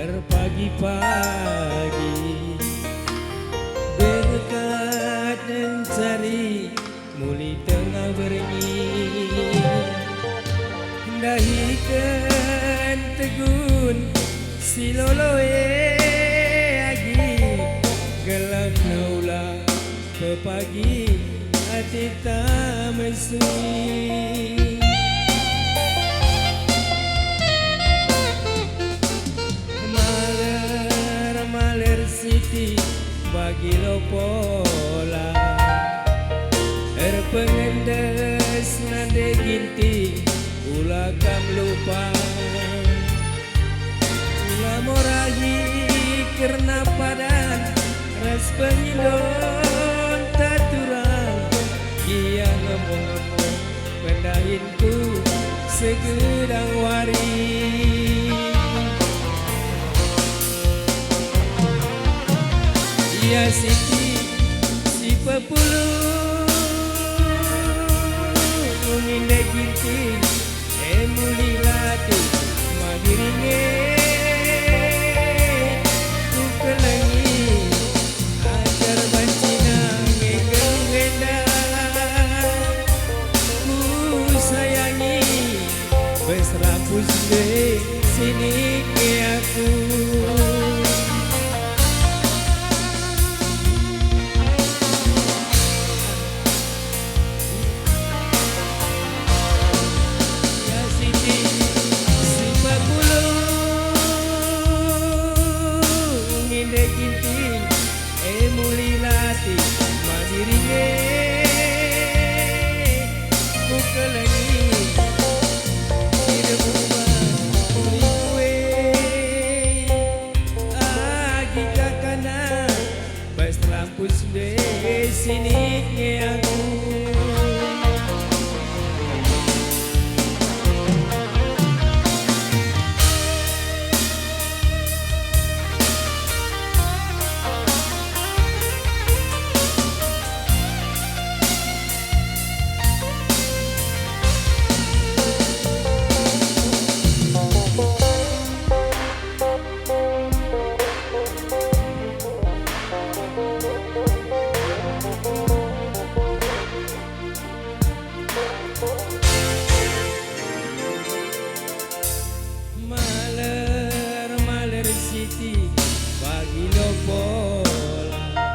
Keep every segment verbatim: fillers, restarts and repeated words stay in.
Pagi-pagi berkat mencari muli tengah berngi, ndahiken tegun si lolo e agi, gelah naula pepagi ateta mesui. Maler-maler siti bagi lopola, erpengendes nande ginting ula kam lupa. Ula morahi kerna padan ras pengindon taturan, gia ngemo-ngemo pendahinku segedang wari. Ia siti si pepulung ninde ginting, e muli latih magiring e. Kukelengi ajar bancina nge nggeluh enda. Kusayangi bas rampus nge sinik nge aku. Ya siti si pepulung ninde ginting, e muli latih magiring e. Kukelengi si debuba muli kue, agi kakana bas rampus nde sinik nge aku. Maler-maler siti pagi lopola,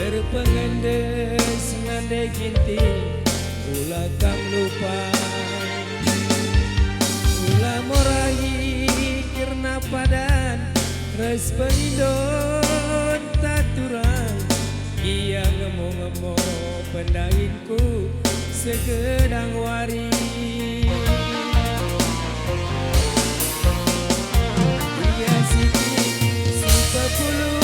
erpengendes nande ginting ula kam lupa. Ula morahi kerna padan ras pengindon taturan, gia ngemo-ngemo pendahin ku segedang wari. Ia siti si pepulung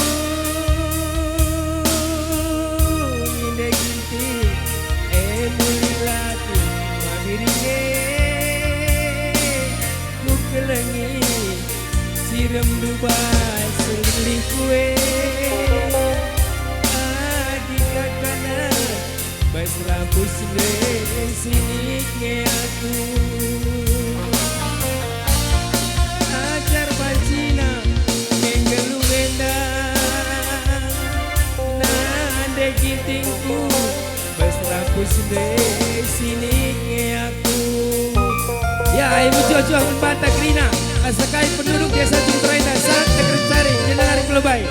ninde ginting, e muli latih magiring e. Kukelengi si rem dubas lih kue, adi kakana bas rampus nde sinik nge aku. Ajar bancina nge nggeluh enda, nande gintingku bas rampus nde sinik nge aku. Ya, ayo mejuah-juah man banta kerina, asa kai penduduk Desa Jumteraina, Sat, Negeri Sari, Jenari, Kulobai.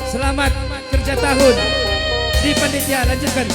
Selamat kerja tahun. Di panitia, lanjutkan.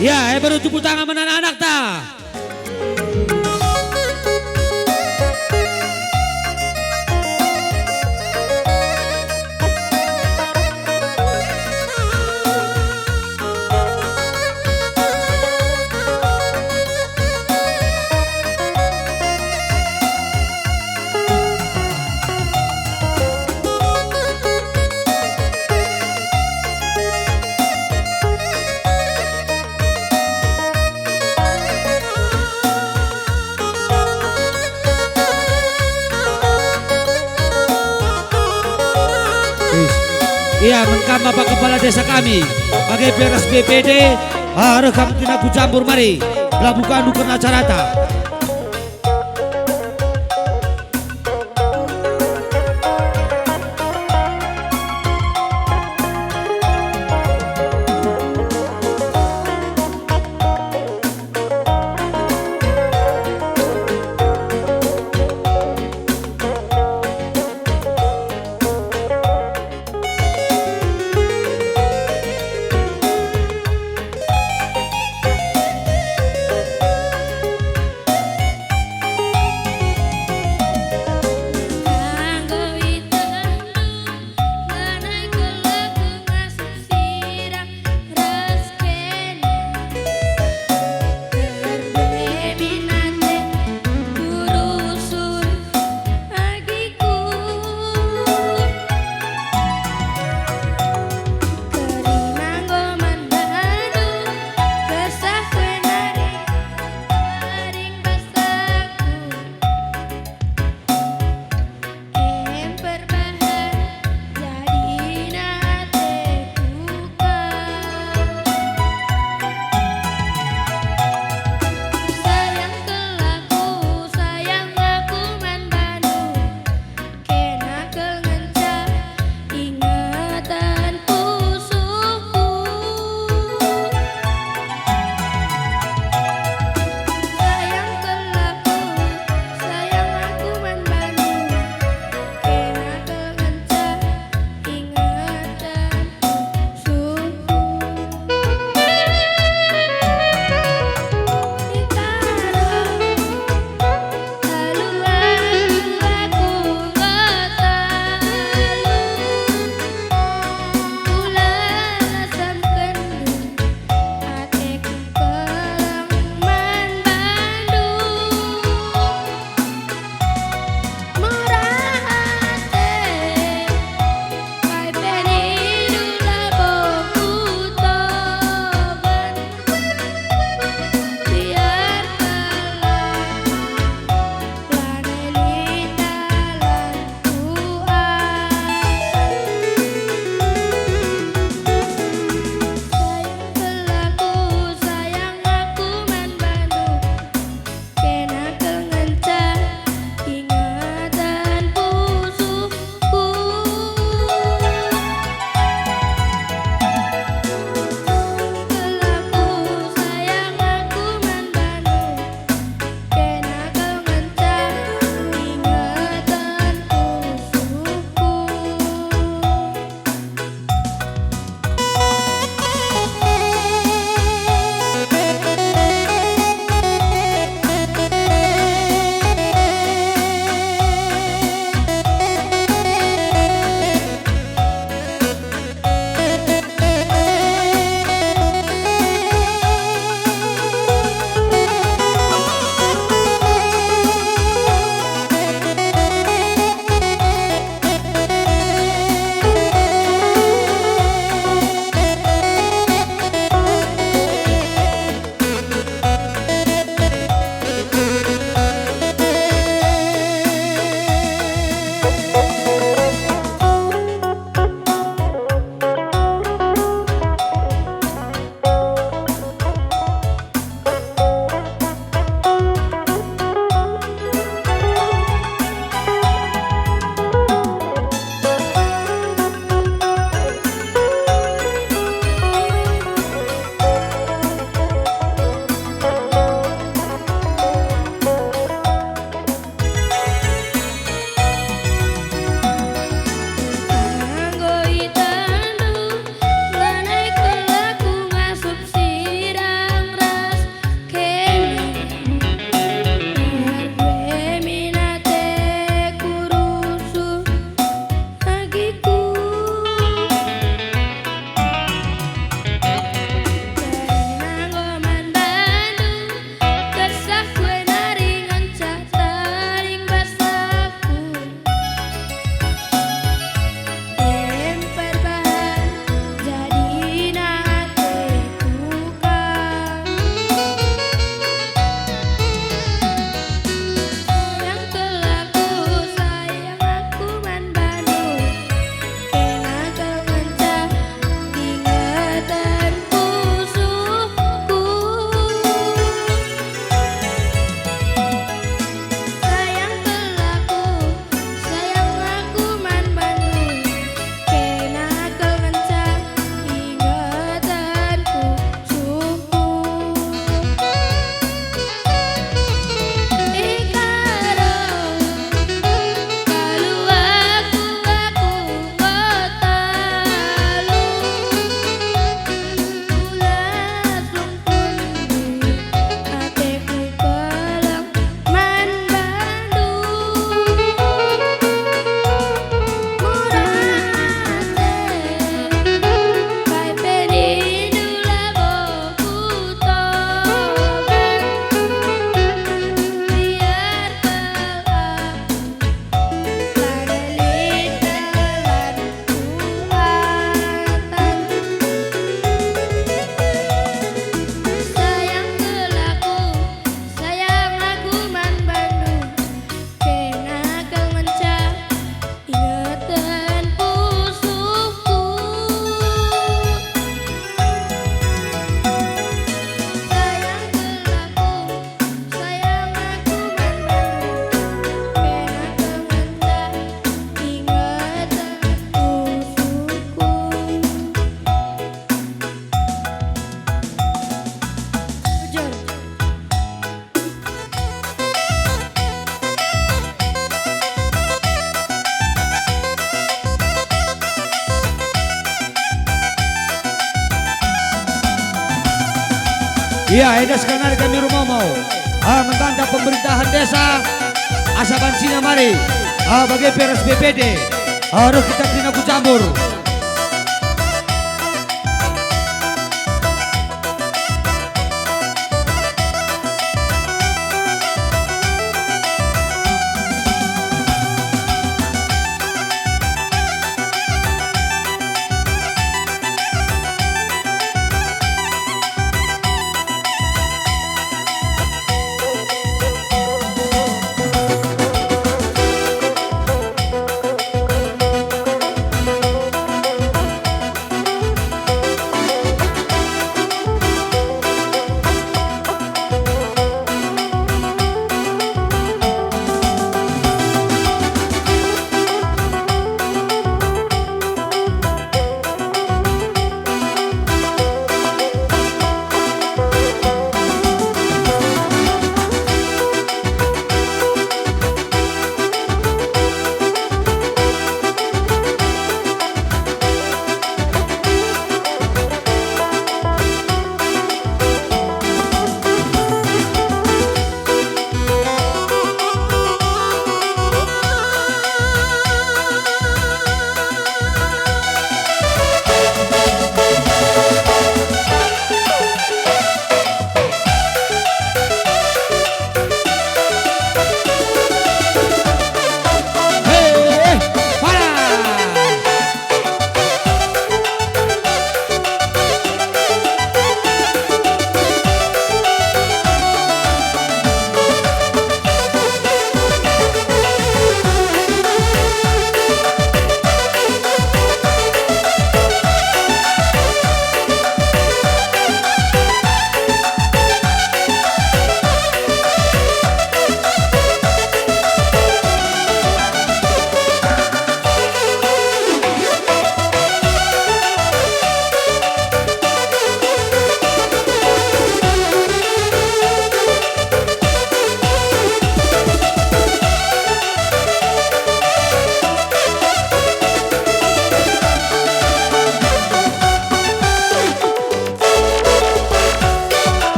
Ya, eh, baru tepuk tangan man anak-anakta. Is. Ia, man kam Bapak Kepala Desa kami, bage pe ras B P D, ah, reh kam kena ku Jambur mari, gelah buka ndu kerna acarata. Ia, enda sekalak nari kami rumomo. Ah, mengkanta pemerintahan desa, asa bansina mari. Ah, bage pe ras B P D. Ah, reh kita kerina ku Jambur.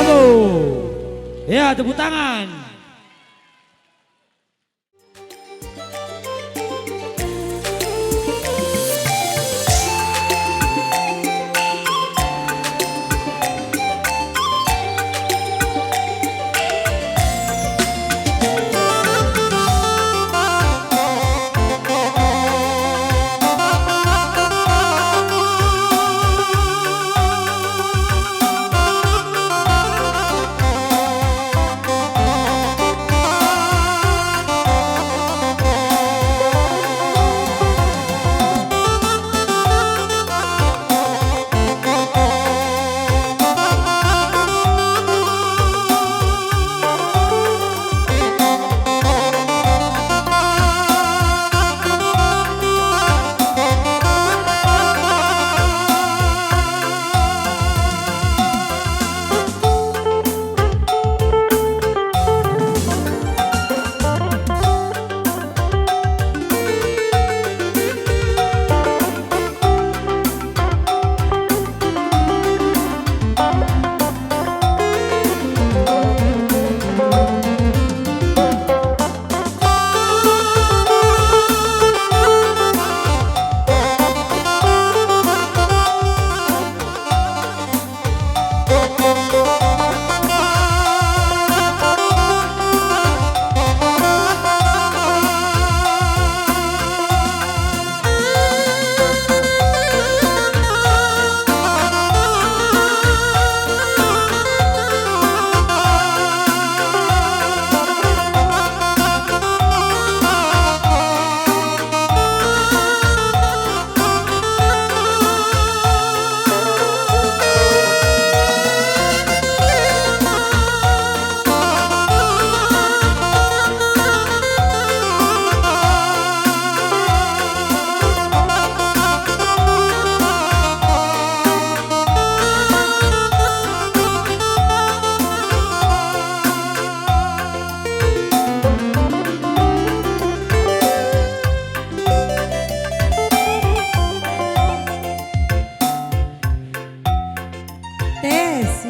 Bravo. Ya, tepuk tangan.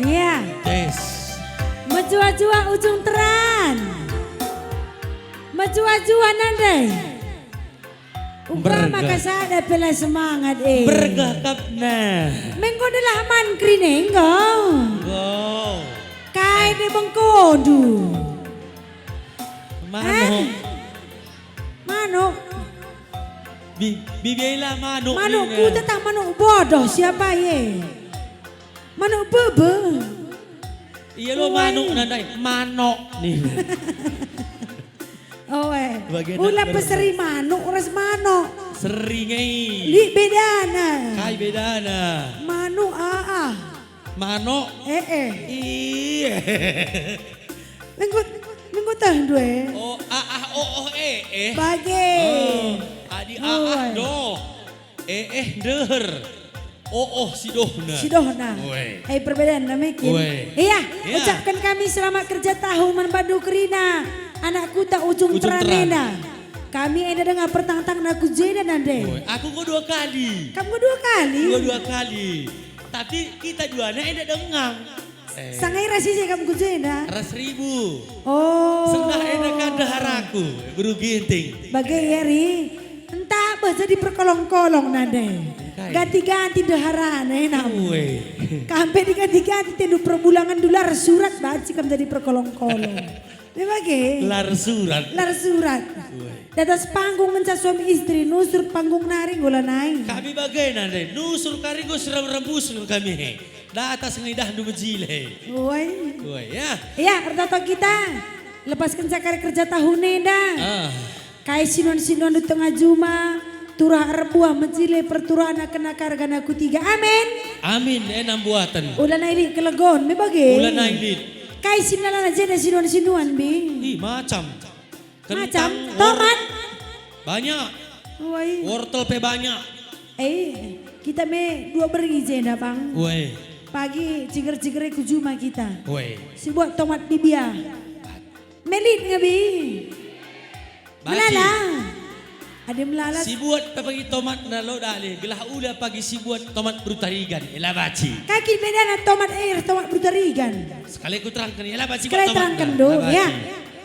Iya. Tes. Mejuah-juah ujung teran. Mejuah-juah nande. Uga Bergah. Maka sada pe la semangat, eh. Bergah kap nah. Mengko ndelah man kerina enggo. Enggo. Kai de bengkondu? Manuk. Eh? Manuk. Bi-, bibiailah manuk Manuk nina. Kuta tah manuk bodoh siapa ye? Manuk bebe. Iya lo Wai. Manuk nandai, manok nina. Oh, eh. Bagi anak Ula berenang. Peseri manuk ras manok. Seri ngai. Lit bedana. Kai bedana? Manuk, ah, ah. Manok. Eh, eh. Iya. Minggu, minggu tah dua. Oh, ah, ah, oh, oh, eh, eh. Bage. Oh, adi Oh, ah, ah, eh. Doh. Eh, eh, ndeher. Oh, oh, si dohna. Si dohna. Weh. Eh, perbedaan name kin. Weh. Iya, Iya. Ucapkan kami selamat kerja tahun man bandu kerina. Anak kuta ujung Ujung teran teran. Enda. Kami enda denga pertang-tangna ku jenda nande. Weh, aku enggo dua kali. Kamu enggo dua kali? Enggo dua kali. Tapi kita duana enda denga. Eh. Sanga ras ise kam ku jenda? Ras ribu. Oh. Sendah enda kan ndeharaku, Guru Ginting. Bage ya, Ri. Entah beh jadi perkolong-kolong nande. Engkai. Ganti-ganti ndeharana, enam. Ue. Kampe diganti-ganti tendu perbulangan dular surat banci kam jadi perkolong-kolong. Me bage. Lar surat. Lar surat. Ue. Di atas panggung ngenca suami istri, nusur panggung nari nggo lanai. Kami bage nande, nusur kari nggo seram-rambus kami he. Datas ngidahndu mejile. Woi. Woi, ya. Ya, ertoto kita. Lepas kenca kari kerja tahun enda. Ah. Kai sinuan-sinuan di tengah juma, turah erbuah mejile perturahna kena kargana ku tiga. Amin. Amin, enam buatan. Ulana ilit kelegon, me bage. Ulana ilit. Kai sinalana jenda sinuan-sinuan, Bi? Ih, macam. Macam, Kentang, tomat. Wor-, banyak. Woi. Wortel pe banyak. Eh, kita me dua beri jenda, Bang. Woi. Pagi ciger-ciger ku juma kita. Woi. Si buat tomat bibia. Melit nge, Bi. Baci. Melala. Adi melala. Si buat pagi tomat na lo dale, gelah ula pagi si buat tomat berutarigan, ela baci. Kaki bedana tomat air, tomat berutarigan. Sekali ku terangkan, ela baci. Sekali buat tomat terangkan na, do, ela baci. Ya.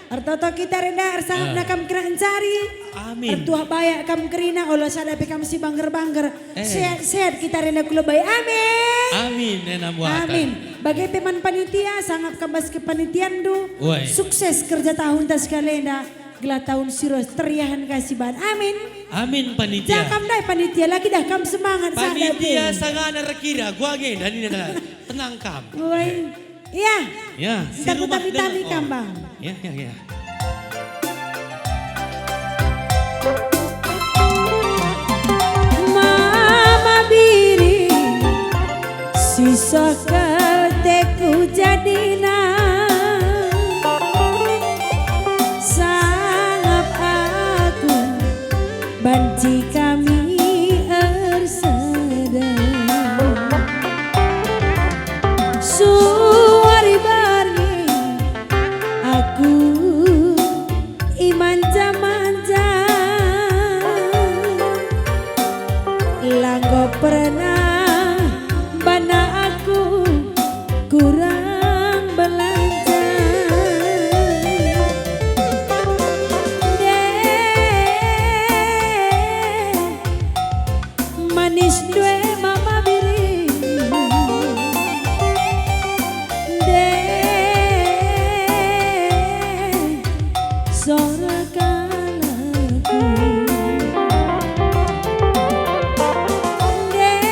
Ertoto kita renda ersangap Ah. na kam kena encari. Amin. Ertuah bayak kam kerina, ola sada pe kam si bangger-bangger. Eh. Sehat-sehat kita renda ku lebai. Amin. Amin, enam buatan. Amin. Bage pe man panitia, sangap kam bas kepanitianndu. Woi. Sukses kerja tahun ta sekali enda. Gelah tahun si ros teriahen ka si bahan. Amin. Amin, panitia. Ja kam ndai panitia, lagi dah kam semangat sada Panitia pe. Sangana erkira, gua nge, dan ini adalah tenang kam. Woi. Iya. Ya, si Ntar rumah kutami-tami dengar, kam, oh. Bang. Ya, ya, ya. Mama Biri, sisah kerteku jadina. Sangap aku banci kami ersada. Suari berngi aku imanja-manja, la enggo pernah bana aku kurang belanja. Deh, manis due mama Biri. Deh, sora kalakku. Deh,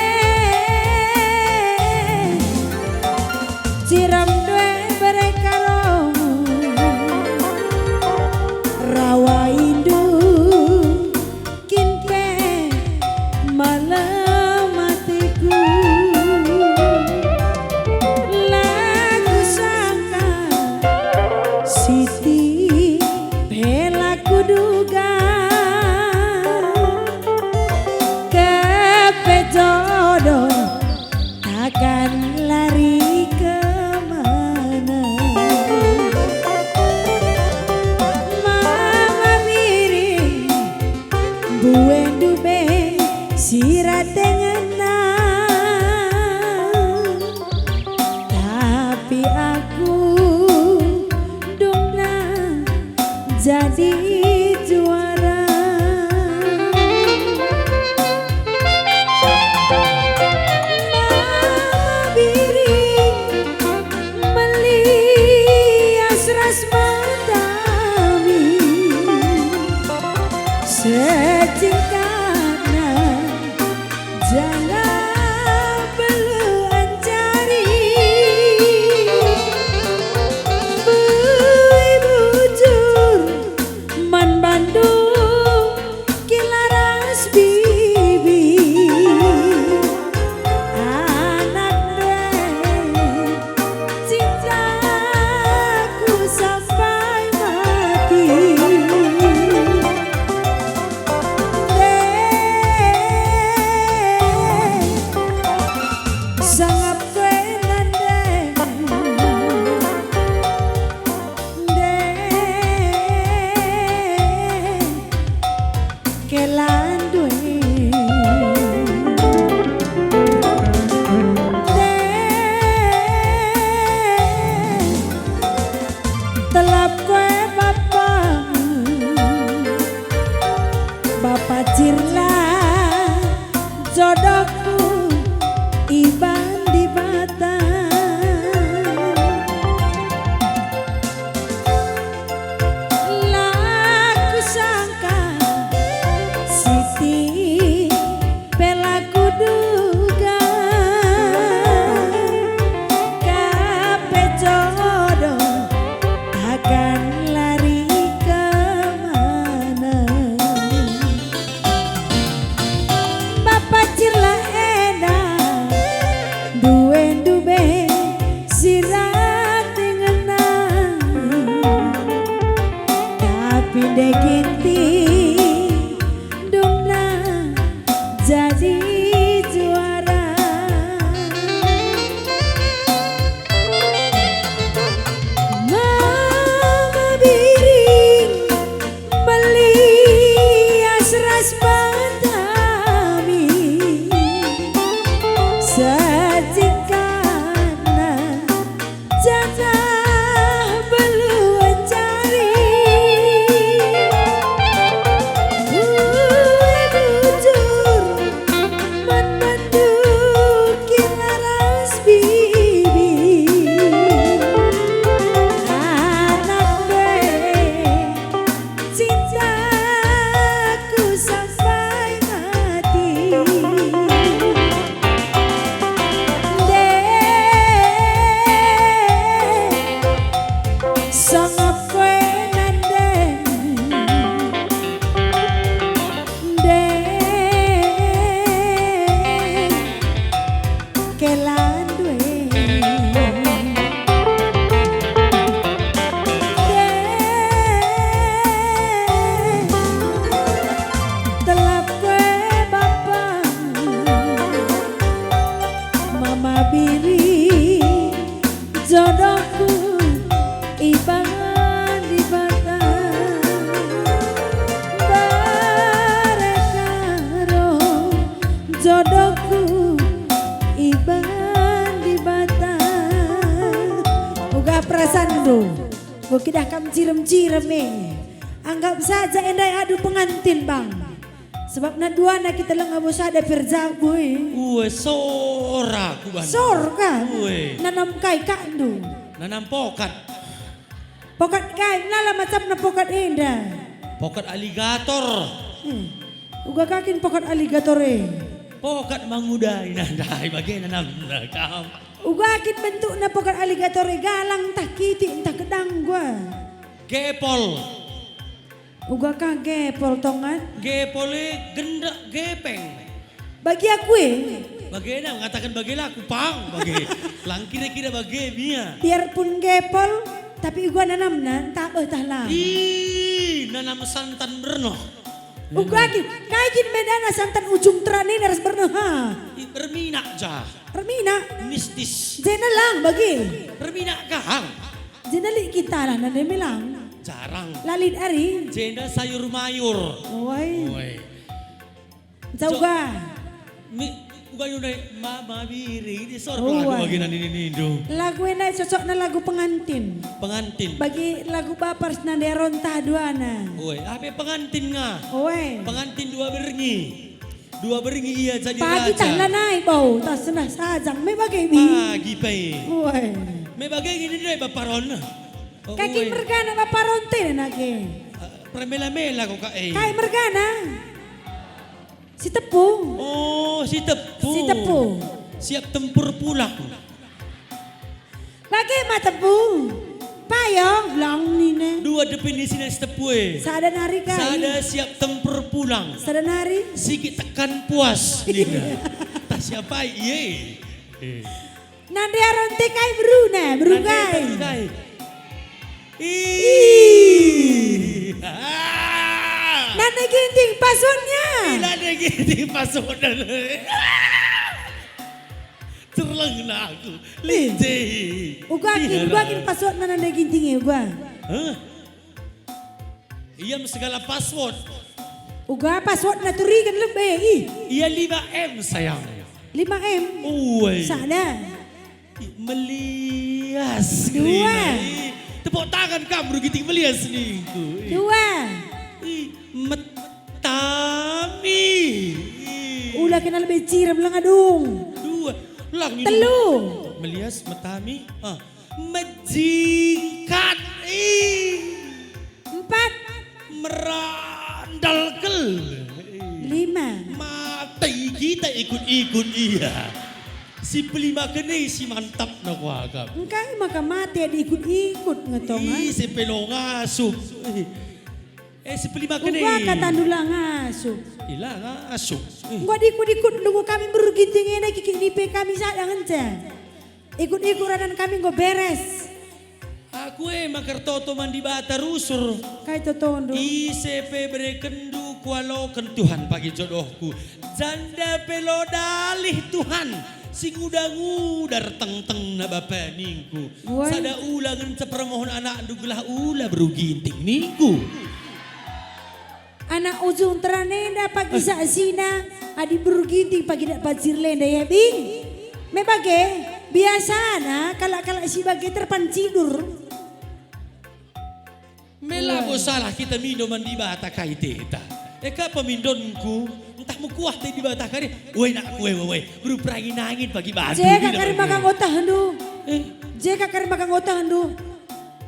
ciram due bere karo rawa indu. Kin pe malem atiku, la kusangka, Siti pe la kuduga, kepe jodoh takkan lari kemana. Ga perasanndu? Enggo kidah kam cirem-cirem e. Anggap saja enda e adu pengantin, Bang. Sebab na duana kita langa bo sada pe erjabu e. Ue, sora ku bandu. Sor ka? Ue. Nanam kai kakndu? Nanam pokat. Pokat kai? Nala macamna pokat enda. Pokat aligator. Hmm. Uga ka kin pokat aligator e? Pokat mangudai, nah, ndai bage nanamna kam. Uga kin bentukna pokat aligator e, galang ntah kitik ntah gedang gua? Gepol. Uga ka gepol, tongan? Gepol e gendek gepeng. Bagi aku e. Bagena ngataken bage la aku pang bage. Lang kira-kira bage mia. Biarpun gepol, tapi uga nanamna, ntah beh tah lang. Ih, nanam santan berneh. Uga kin, kai kin bedana santan ujung terane ras berneh, ha? Ih, berminak ja. Berminak? Mistis. Jena lang bage. Berminak kang. Jena lit kita lah nande me lang. Jarang. La lit ari. Jenda sayur mayur. Oi. Oi. Jauga. Mi, uga yundai mama biri di sor. Oi. Lagu bagi nani nindu. Lagu enda cocokna lagu pengantin. Pengantin. Bagi lagu bapa ras nande aron tah duana. Oi, ape pengantin nga? Oi. Pengantin dua berngi. Dua berngi ia jadi raja. Pagi tah lanai bau, tah sendah sajang, me bage bi. Pagi pe. Oi. Me bage gini deh bapa ron. Kai kin mergana bapa ron te nage? Eh, permela-mela kok, Kak, eh. Kai mergana? Si Tepu. Oh, si Tepu. Si Tepu. Siap tempur pulang. Bage ma Tepu. Payo, lang nina. Dua definisi nai si Tepu e. Sada nari kai? Sada siap tempur pulang. Sada nari? Sikit tekan puas nina. Tah siapa ie? Eh. Nande aron te kai beruna, beru kai? Ih. Nande Ginting pasutnya. Ih, Nande Ginting pasutnya. Cerlengna aku. Linje. Uga kin, uga kin pasutna Nande Ginting e, uga. Hah? Ia me segala password. Uga passwordna turiken lebe, ih. Ia lima M, sayang. Lima M? Uwe. Sada. Ih, melias. Dua. Kerina. Ih, tepuk tangan kam, beru Ginting, melias ningku. Ih. Dua. Ih, metami. Ih. Ula kenal becirem lenga dung. Dua. Lang ni. Telu. Melias, metami. Ah. Mejingkat. Ih. Empat. Merandal kel. Lima. Mate kita ikut-ikut ia. Si pelima kene si mantap na kuakap. Engkai maka mate diikut-ikut ngetongan? Ih, si pelo ngasup. Eh, si pelima kene. Uga katandu la ngasup. Ih, la ngasup. Eh. Enggo diikut-ikut nunggu kami beru Ginting enda kiki nipe kami sada ngenca. Ikut-ikut radan kami enggo beres. Aku e maka ertoto man Dibata rusur. Kai totondu? Ise pe berekenndu kualoken Tuhan pagi jodohku. Janda pe lo dalih Tuhan, si nguda-nguda ertengtengna bapa ningku. Woi. Sada ula ngenca permohon anakndu gelah ula beru Ginting ningku. Anak ujung teran enda pagi saksina, adi beru Ginting pagi dak pacir lenda ya, Bing? Me bage, biasana kalak-kalak si bage terpancidur. Me labo salah kita mindo man Dibata kai teta. E ka pemindonku, ntah mekuah te Dibata kari. Woi nakku, woi, woi, woi, beru perangin-angin pagi batu. Jeka kari maka ngotahndu. Eh? Jeka kari maka ngotahndu.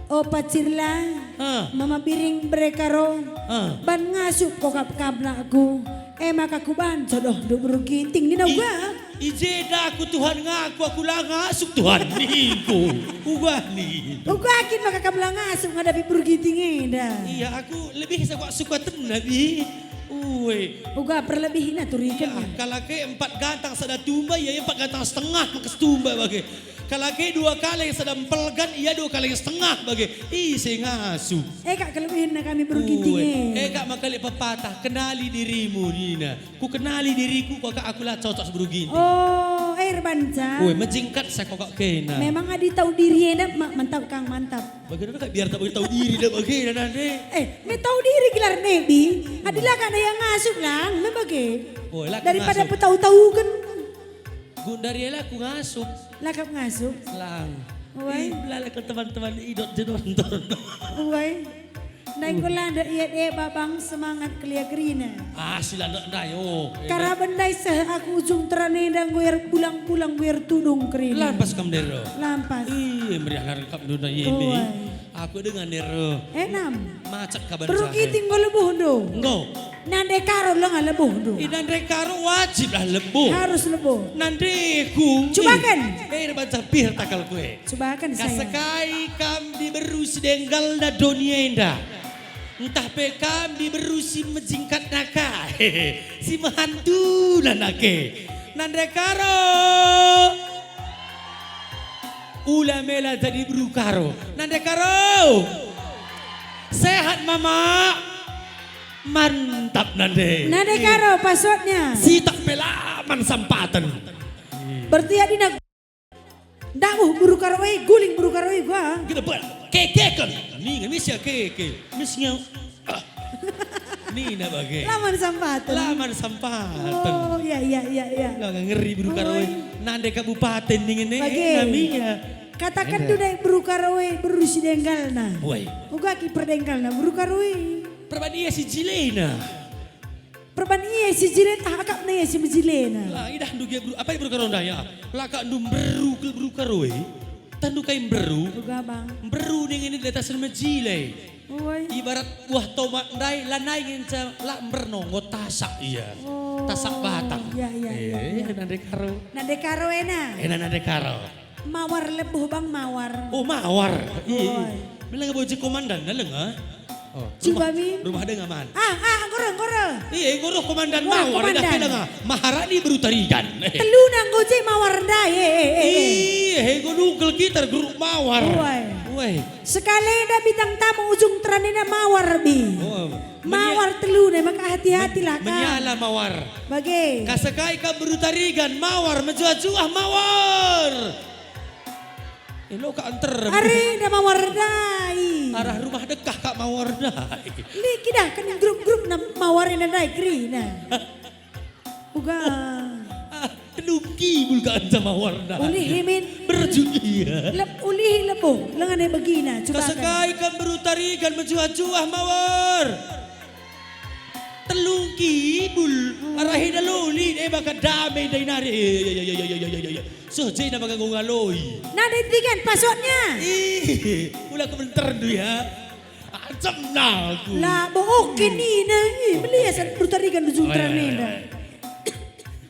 O pacirla, ah, mama biring bereka ro, ah, ban ngasup kokap kam nakku, e maka kuban jodohndu beru Ginting nina uga. I jeda aku Tuhan ngaku aku la ngasup Tuhan ningku. Uga nin. Uga kin maka kam la ngasup ngadapi beru Ginting enda. Iya, aku lebih suka, suka tenna bi. Ue. Uga perlebihna turiken. Iya, kalak e empat gantang sada tumba, iya empat gantang setengah maka setumba bage. Kalak e dua kaleng sada empelgan, ia dua kaleng setengah bage. Ise ngasup. E kak kelebihenna kami beru Ginting e. E kak maka lit pepatah, kenali dirimu nina. Ku kenali diriku, kaka aku la cocok si beru Ginting. Oh, e erbanca. Ue, mejingkat sa kaka kena. Memang adi tau diri enda ma-, mantap kang mantap. Bagaimana kak biar tak tau diri dah bagaimana deh. E, me tau diri gelar nebi. Adi la kak daya ngasup lang, me bage. Ue, la daripada ngasup. Petau-tauken. Gundari la ku ngasup. La kap ngasup? Lang. Wai. Ih, la, la Ke teman-teman idot je nonton. Uai. Ndai enggo la ndek iet e babang semangat kelia kerina. Ah, si la ndek ndai, oh. Karaben ndai seh aku ujung teran enda ngguer pulang-pulang ngguer tudung kerina. Lampas kam, Nero. Lampas. Ih, meriah nari kap ndunda yemi. Uai. Aku dengar, Nero. Enam. Macet kaban. Beru jahe. Kiti enggo lebuh ndo. Enggo. Nande Karo langa lebuh ndo. I Nande Karo wajib lah lebuh. Harus lebuh. Nandeku. Cubaken. Eh, eh, banca pir takal kue. Cubaken saya. Kasekai kam diberu si denggalna doni enda. Ntah pe kam diberu si mejingkatna ka. Si mehantuna nake. Nande Karo. Ula mela jadi beru Karo. Nande Karo. Sehat, Mama? Mantap, Nande. Nande Karo, passwordnya. Sitak pe la man sampaten. Berarti adina ndabuh beru Karo e, guling beru Karo e gua. Kita buat kekeken. Ningen mis ya keke. Misnya. Ah. Nina bage. La man sampaten. La man sampaten. Oh, iya, iya, iya, iya. Nggak, nggak ngeri beru Karo e. Oi. Nande kabupaten ningen e, bage. Naminya. Kataken tu dai beru Karo e, beru si denggalna. Woi. Uga ki perdenggalna beru Karo e. Perban ia si jilena. Perban ia si jilena, tah akapna ia si mejilena. La, idahndu gia beru, apa beru Karo ndai, ya? La kak ndu mberu kel beru Karo e. Tah ndu kai mberu? Uga, Bang. Mberu ningen i atas mejile. Oi. Ibarat buah tomat ndai, lanai ngenca la mberno, enggo tasak ia. Oh, tasak batang. Iya, iya, iya, eh, iya. Nande Karo. Nande Karo ena. Ena Nande Karo. Mawar lebuh, Bang, mawar. Oh, mawar. Iya, iya. Oi. Bilang boji komandan, naleng, ah? Oh, cuba, rumah, Min. Rumah denga man. Ah, ah, nggoro, nggoro. Iya, nggoro komandan mawar, komandan. Dah bilang, ah. Maharani beru Tarigan. Teluna enggo je mawar ndai, eh, eh, eh, eh. Iya, he, enggo nungkel kita grup mawar. Oi. Oi. Sekali enda bintang tamu ujung teran enda mawar, Bi. Oh, mawar telu ne, maka hati-hatilah kam. Menyala mawar. Bage. Kasekai kam beru Tarigan mawar, mejuah-juah mawar. Elo kak nter. Ari enda mawar ndai. Arah rumah dekah kak mawar ndai. Lik idah kan grup-grup na mawar enda ndai kerina. Uga. Ah, telungki bul ka anja mawar ndai. Ulih, Min. Berju ia. Lep-, ulih lebuh, lengan e begina, cuba. Kasekai kam beru Tarigan mejuah-juah mawar. Telungki bul, arah enda loli, eh, baka dame ndai nari. Eh, ya, ya, ya. Seh jena baka nggo ngaloi. Nande Tarigan, passwordnya. Ih, ula kebentar ndu ya. Ancam aku. La, bo oke nina. Ih, melias beru Tarigan ujung teran enda.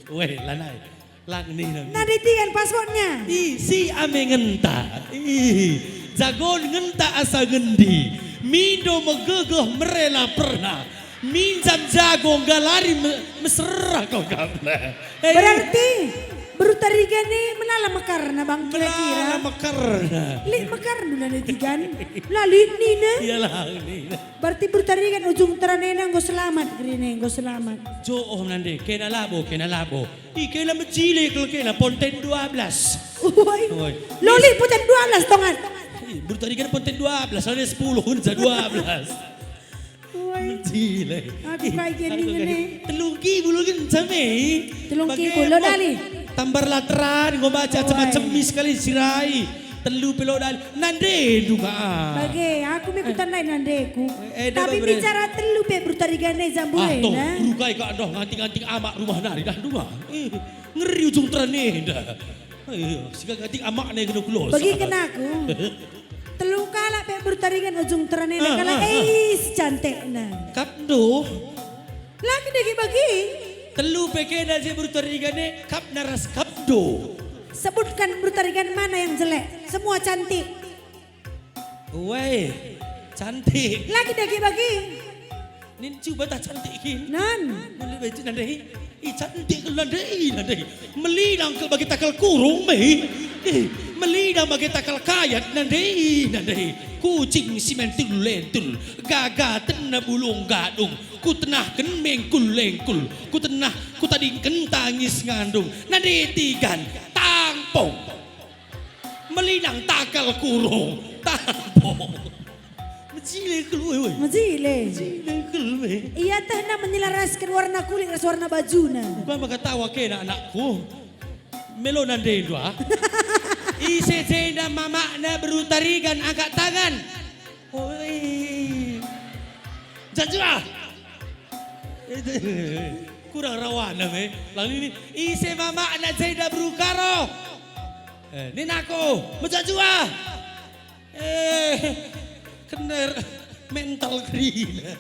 Weh, lanai. Lang nina. Nande Tarigan passwordnya. Ih, si ame ngenta. Ih, jagon ngenta asa ngendi. Mindo megegeh mere la pernah. Minjam jago nggalari me-, mesera kau kap. Eh. Berarti beru Tarigan e melala mekarna, Bang, kira-kira. Melala mekarna. Lit mekarna Nande Tarigan. La lit nina. Iyalah, nina. Berarti beru Tarigan ujung teran enda enggo selamat, kerina enggo selamat. Jo, oh, Nande, kena labo, kena labo. I, kena mejile kel kena, Ponten dua belas. Woi. Woi. Loli Ponten dua belas, tongan. I, beru Tarigan Ponten dua belas, ada sepuluh, ngenca dua belas. Woi. Mejile. Aku kai gia ningen e. Telungki bul ngenca me. Telungki bul, lo dali. Tambar lateran, enggo baca macem-macem sekali sirai. Telu pe lo dali. Nande ndu ka. Bage, aku me kutandai nandeku. Eh, eh, tapi bicara telu pe beru Tarigan e jambulena. Ah, toh, beru kai kak ndoh nganting-nganting amak rumah nari dah ndu ka. Eh, ngeri ujung teran enda. Eh, siga nganting amak ne kena kulos. Bagi kena aku. Telu kalak pe beru Tarigan ujung teran enda. Ah, kalak, ah, ah. Eh, si cantikna. Kap ndu. Lagi dage bagi. Telu pe kena je beru Tarigan e, kap na ras kap ndu. Sebutkan beru Tarigan mana yang jelek. Semua cantik. Weh, cantik. Lagi dage bagi. Nin cuba tah cantik kin. Nan. Mulai baju nandai. Ih, cantik kal nandai, nandai. Melinang kal bagi takal kurung me. Ih, melinang bagi takal kayat nandai, nandai. Kucing si mentul lentul, gagatenna bulung gadung. Kutenahken mengkul-lengkul, kutenah, kutadingken tangis ngandung. Nande Tarigan, tampung. Melinang takal kurung, tampung. Mejile kal, woi, woi. Mejile. Mejile kal, woi. Ia tehna menyelarasken warna kulit ras warna bajuna. Uga maka tawa kena anakku. Melo nandendu, ah. Is, Cecenda mamakna beru Tarigan angkat tangan. Oi. Jajua. Kurang rawana me. Lang ini ise mamakna jenda beru Karo. Eh, ninaku, mejajua. Eh, kena mental kerina.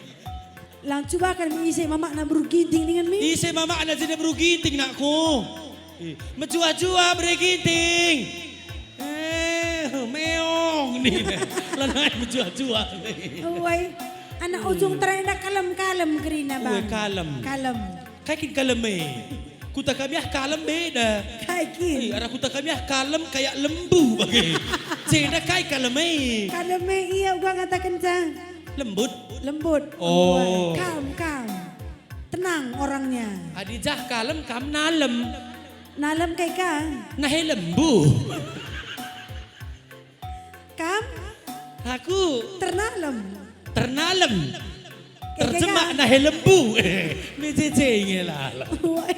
Lang cubaken me ise mamakna beru Ginting ningen me? Ise mamakna jenda beru Ginting, nakku? Ih, mejuah-juah bere Ginting. Eh, meong nina. Lanai mejuah-juah. Uai, anak Ujung Tera enda kalem-kalem kerina, Bang. Uai, kalem. Kalem. Kai kin kalem e? Kuta kami ah kalem beda. Kai kin? Eh, arah kuta kami ah kalem kayak lembu bage. Jenda kai kalem e? Kalem e ia uga ngatakenca. Lembut? Lembut. Oh. Kalem, kalem. Tenang orangnya. Adi jah kalem kam nalem. Nalem kai ka? Nahe lembu. Kam? Aku ternalem. Ternalem. Keke terjemah kan? Nahe lembu. Eh, mejeje nge lala. Woi.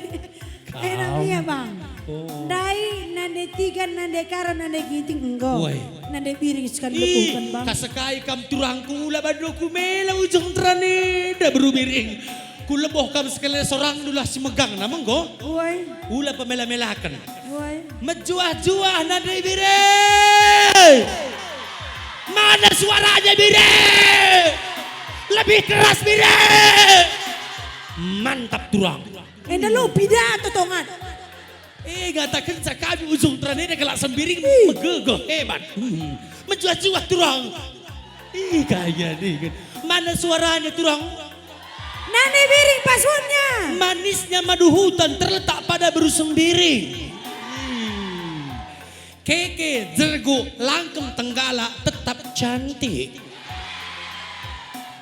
Kam. Enak ia, Bang. Oh. Ndai nande Tigan, nande Karo, nande Ginting, enggo. Woi. Nande Biring sekali lebuhken, Bang. Kasekai kam turangku, ula bandu ku mela Ujung Tera enda beru Biring. Ku leboh kam sekali sorang dulah si megang nama enggo. Woi. Ula pemela-melaken. Woi. Mejuah-juah nande Bire. Mana suaranya Bire? Lebih keras Bire. Mantap turang. Enda lo pidato tongan. Eh, ngatakenca kami Ujung Tera enda kalak Sembiring. Ih. Megegeh hebat. Hmm. Mejuah-juah turang. Ih, kaya nih. Mana suaranya turang? Nande Biring passwordnya. Manisnya madu hutan terletak pada beru Sembiring. Hmm. Keke, jergu, langkeng, tenggala, tetap cantik.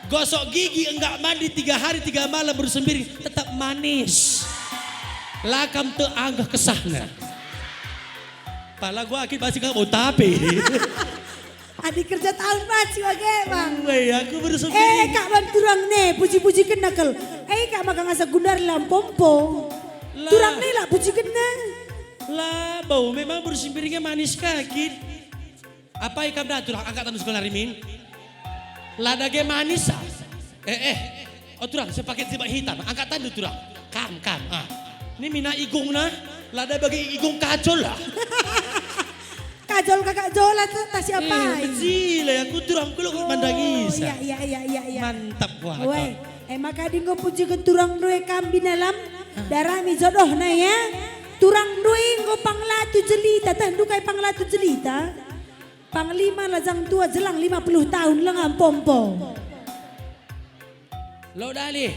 Gosok gigi, enggak mandi tiga hari tiga malam beru Sembiring, tetap manis. La kam teanggah kesahna. Pala gua akit basi kak bau tape. Adi kerja tahun banci bage, Bang. Weh, aku beru Sembiring. Eh, kak ban turang ne, puji-pujikenna kal. Eh, kak maka ngasa gundar lampompo. La. Turang ne la pujikenna. La, bau memang beru Sembiringnya manis kak. Apai kam da turang angkat tandu sekolah rimin? La dage manis ah. Eh, eh. Oh, turang, sepaket jubah hitam. Angkat tandu turang. Kam, kam. Ah. Ini mina igungna. La da bagi igung kacol lah. Kajol kakak jola tuh, tasi apai? Eh, kecil ya, aku turang kulo mandangisa. Oh, iya, iya, iya, iya, iya. Mantap, wah. Weh, eh, maka adi enggo pujiken turang ndue kam binalam, darami jodohna ya. Turang ndue enggo panglatu jelita, teh ndukai panglatu jelita? Panglima lajang tua jelang lima puluh tahun lenga pompo. Lo Dali,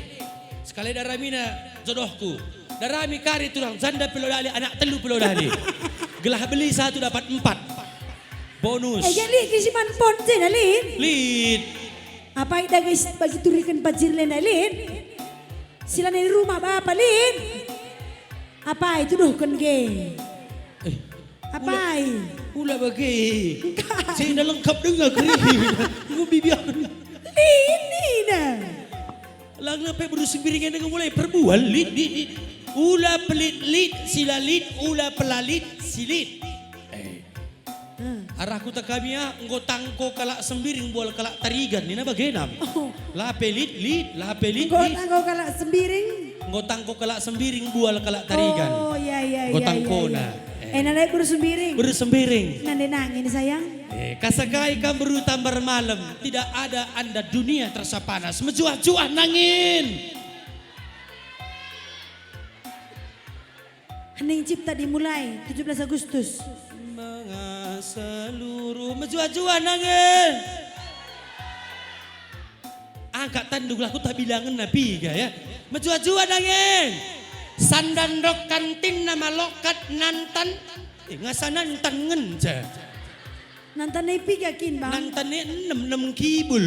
sekali daramina jodohku. Darami kari turang janda pe Lo Dali, anak telu pe Lo Dali. Gelah beli satu dapat empat. Bonus. Eh, jadi kisiman pon je na, Lin? Lin. Apai dage bagi turiken pajir lenda, Lin? Silana i rumah bapa, Lin? Apai tuduhken ge? Eh, apai? Ula, ula bage. Engkai. Senda lengkap denga kerina. Ngubi biar. Lin, nina. Langna pe beru Sembiring enda mulai perbual, lit, lit, lit. Ula pelit, lit, sila lit, ula pelalit, silit. Eh. Hmm. Arah kuta kami ah, enggo tangko kalak Sembiring bual kalak Tarigan, nina bagena. Oh. La pelit, lit, la pelit, enggo lit. Tangko kalak Sembiring? Enggo tangko kalak Sembiring bual kalak Tarigan. Oh, iya, iya, iya, iya, iya. Enggo tangkona. Eh. Eh, nandai beru Sembiring. Beru Sembiring. Nandai nangin, sayang. Eh, kasakai kam beru Tambar Malem. Tidak ada anda dunia terasa panas. Mejuah-juah nangin. Hening Cipta dimulai tujuh belas Agustus. Manga seluruh mejuah-juah nangin. Angkat tandu lah, kutabilangen na piga ya. Mejuah-juah nangin. Sandan rok kantin nama lokat nantan. Eh, ngasa nantan ngenca. Nantan e piga kin, Bang? Nantan e enem, enem kibul.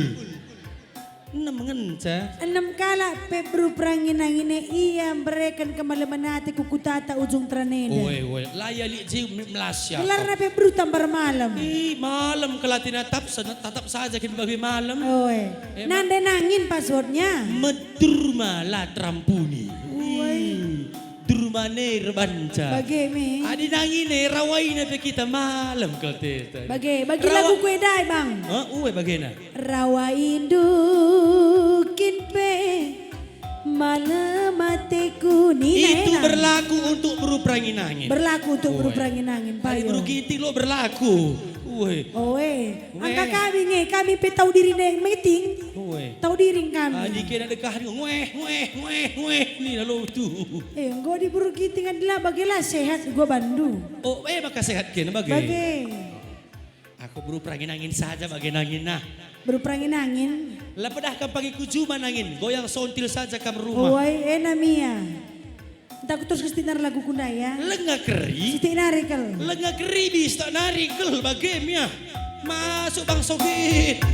Enem ngenca. Enem kalak pe beru perangin-angin e ia mbereken kemalemen ate ku kutata Ujung Tera enda. Oe, oe. La ia lit je melas ya. Gelarna pe beru Tambar Malem. Ih, malem kelatina tap, tatap saja kin bagi malem. Oe. Eh, nande nangin passwordnya. Medur ma la terampuni. Oe. Ih, dur Bane erbanca. Bage me. Adi nangina e rawaina pe kita malem kal testa. Bage, bagi Rawa- lagu ku e ndai, Bang. Hah? Ue bagena. Rawa indu kin pe malem ateku. Nina Itu ena. Berlaku untuk beru perangin angin. Berlaku untuk beru Ue. Perangin angin, Adi payo. Beru Ginting lo berlaku. Ue. Oe. Angka Weh. Kami nge, kami pe tau diri neng meeting. Weh. Tau diri kami. Adi kena dekah ni, weh, weh, weh, weh, ni lalu tu. Eh, enggo di beru Ginting adalah bagelah sehat gua bandu. Oh, eh, maka sehat kena bage. Bage. Aku beru perangin angin saja bage nangin nah. Beru perangin angin. La pedah kam pagi ku juma nangin, goyang sontil saja kam rumah. Oi, ena mia. Entah ku terus kestinar lagu ku ndai ya. Lenga keri. Sitik nari kal. Lenga keri bis tak nari kal bagem ya. Masuk Bang Sogit.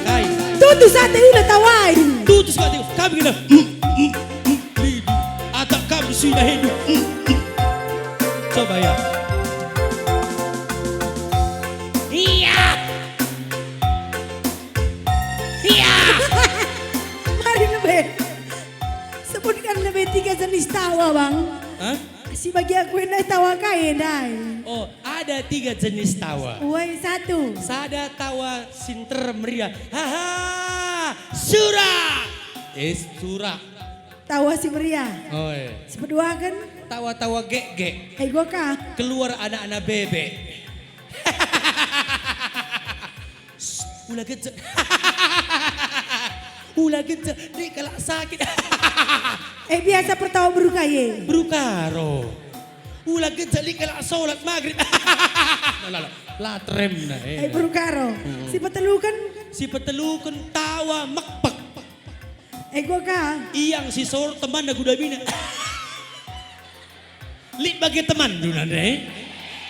Kai. Tutus ate ula tawai. Tutus ate kami kena. Lidu. Atak kami sudah hidup. Coba ya. Iya. Iya. Mari lebe. Sebutkan lebe tiga jenis tawa, Bang. Hah? Si bagi aku ndai tawa kai ndai. Oh, ada tiga jenis tawa. Woi, satu. Sada tawa si nterem meriah. Haha, sura. Eh, sura. Tawa si meriah. Oh, iya. Sipeduaken. Tawa-tawa gek-gek. Ego ka. Keluar anak-anak bebek. Ula gejek. Ula gejek, lit kalak sakit. Eh, biasa pertawa beru kai e? Beru karo. Ula gejek, lit kalak solat magrib. La, la, la, la teremna, eh. Eh, beru karo. Hmm. Sipeteluken? Sipeteluken tawa mekpek. Ego ka. Iang si sor temanna gudamina. Lit bage temanndu nande?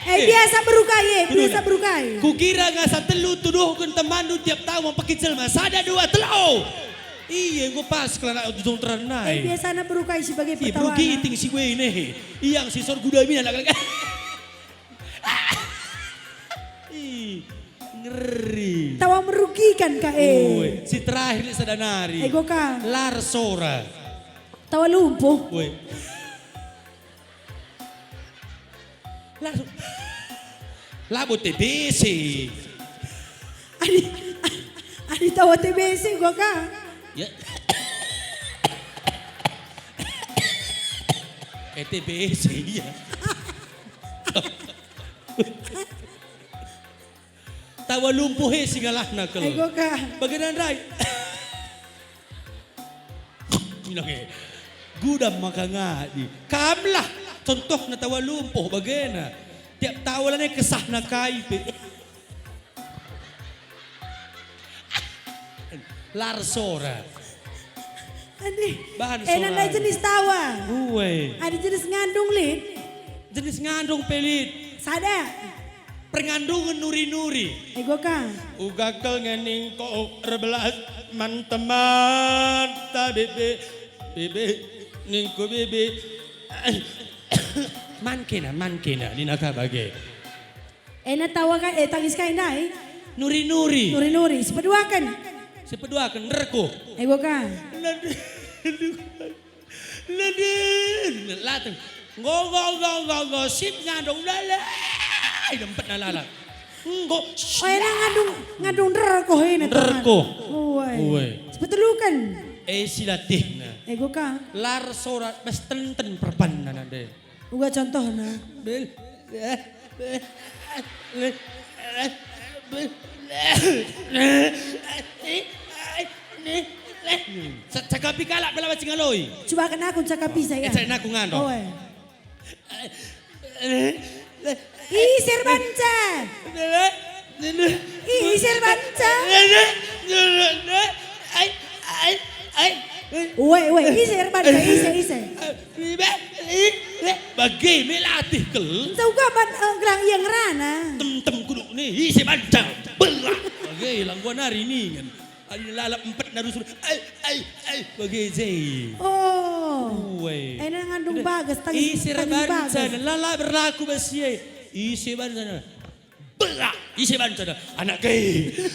Eh, eh, biasa beru kai, eh, beru biasa na. Beru kai. Kukira ngasa telu tuduhken temanndu tiap taun mempeki jelma. Sada, dua, telu. Iya, enggo pas kelanak ujung teran nai. Eh, biasana beru kai si bage. Ih, beru pertawana. Giting si gue nih. Iang si sor gudamina anak. Ih, ngeri. Tawa merugikan ka, eh. Oi, si terakhir lit sada nari. Ego ka. Lar sora. Tawa lumpuh. Oi. Langsung. Labo T B C. Adi, adi tawa T B C gua ka. Ya. Eh, T B C, iya. Tawa lumpuh e si ngalahna kal. Ego ka. Bagena ndai. Nang e. Gudam maka ngadi. Kamlah contohna tawa lumpuh bagena. Tiap tawa lanai kesahna kai pe. Lar sora. Adi, bahan eh, sora. Nandai jenis tawa. Ue. Adi jenis ngandung lit. Jenis ngandung pe lit. Sada. Perngandungen nuri-nuri. Ego ka. Uga kal nge ningko erbelas man teman ta bebe, bebe, ningko bebe. Man kena, man kena, nina ka bage. Ena tawa ka, eh, tangis kai ndai? Nuri-nuri. Nuri-nuri. Sipeduaken. Sipeduaken, nderko. Ego ka. Lade, lade, lateng. Nggo, nggo, nggo, nggo, nggo, sip ngandung, lale. Dempetna lala. Nggo, oh, ena ngandung, ngandung nderko ena, nderko. Ue. Ue. Sipeteluken. Eh, si latihna. Ego ka. Lar sora, bas tenten perbanna nande. Uga contohna. Bel-, eh, eh, eh, eh, bel-, eh, eh, eh, eh, eh, eh, eh. Sa-, cakapi kalak pela bacing aloi. Cubaken aku cakapi saya. Eh, cari aku ngandung. Oe. Eh, eh, eh. Ih, Sir Banca. Eh, eh, eh. Ih, Sir Banca. Eh, eh, eh, eh, eh. Ai, ai, ai. Ue, ue, ise erban ka, ise, ise. Bage me latih kel. Ncau ka ban, eh, gelang ia ngerana. Tem-tem kuduk ni, ise banca. Belak. Bage langguan ari ningen. Adi lalap empet na rusur. Ai, ai, ai. Bage je. Oh. Ue. Ena ngandung bagas, tangis, ise tangis erbanca, bagas. Lala berlaku bas ie. Ise banca. Beak! Ise banca da? Anak ke.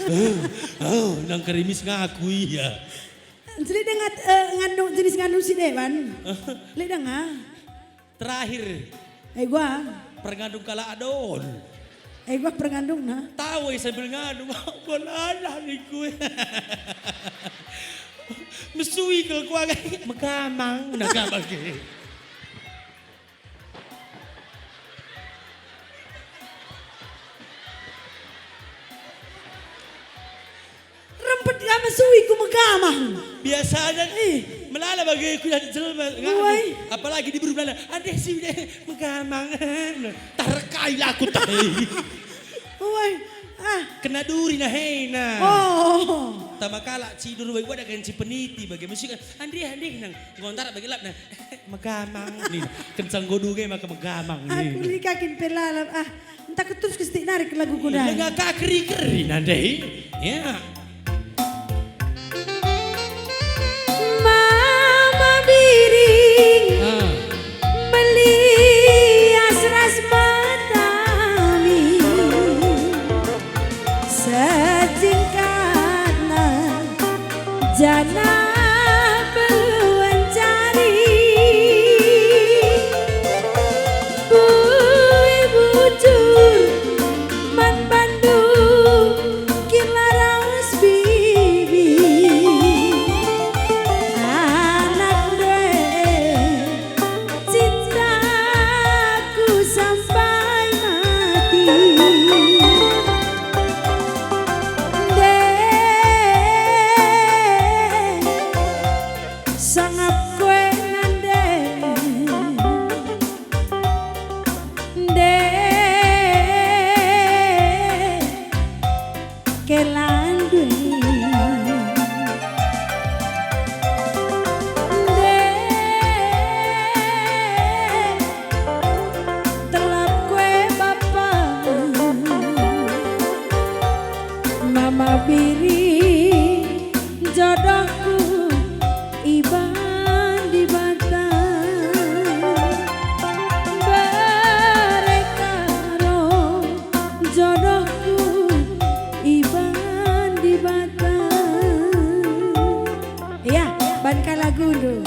Oh, oh, nang kerimis ngaku ia. Jadi dengar, eh, nganu, jenis nganu si deban. Lek dengar. Terakhir. Eh, gua. Perngandung kalak adon. Eh, gua perngandung, nah. Tahu sambil ngandung. Balalah niku. Mesui ke gua. Megamang. Nah, gak bagi. Rempet ka mesui ku megamang. Biasana, eh, melala bage ku jadi jelma, nganu. Woi. Apalagi diberu melala. Andeh si deh megamang. Tarkai lah aku teh. Woi. Ah. Kena duri nah, hei, nah. Oh. Tama kalak cidur woi, wada kan si peniti bage mesui kan. Andeh, andeh nang ngontar bage lap nah. Megamang nih, kencang godu ge maka megamang nih. Aku lika kin pe lalap, ah, entah keterus kestik narik lagu kuda. Lega ka keri-keri nande, ya. Mama Biring, ah, melias ras matami. Sejingkatna janah beluan cari. Bui bujur man bandu kin la ras bibi. Anak ndai cintaku sampai mati. Ndai sangap kue nande. Ndai kelandu. Ndai telap kue bapa. Mama Biring jodohku iban Dibata. Bere karo jodohku iban Dibata. Ya, ban ka lagundu.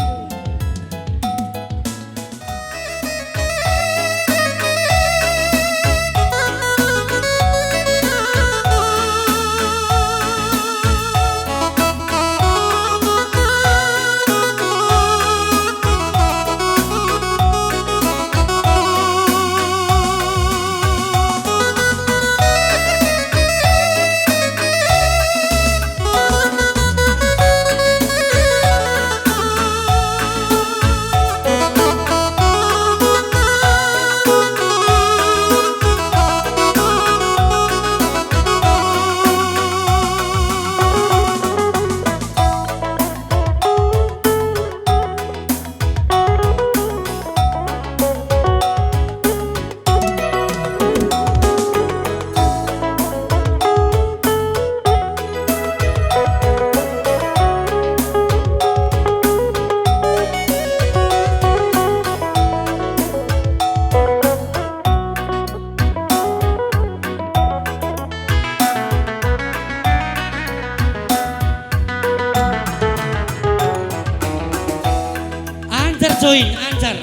Anjar join, anjar.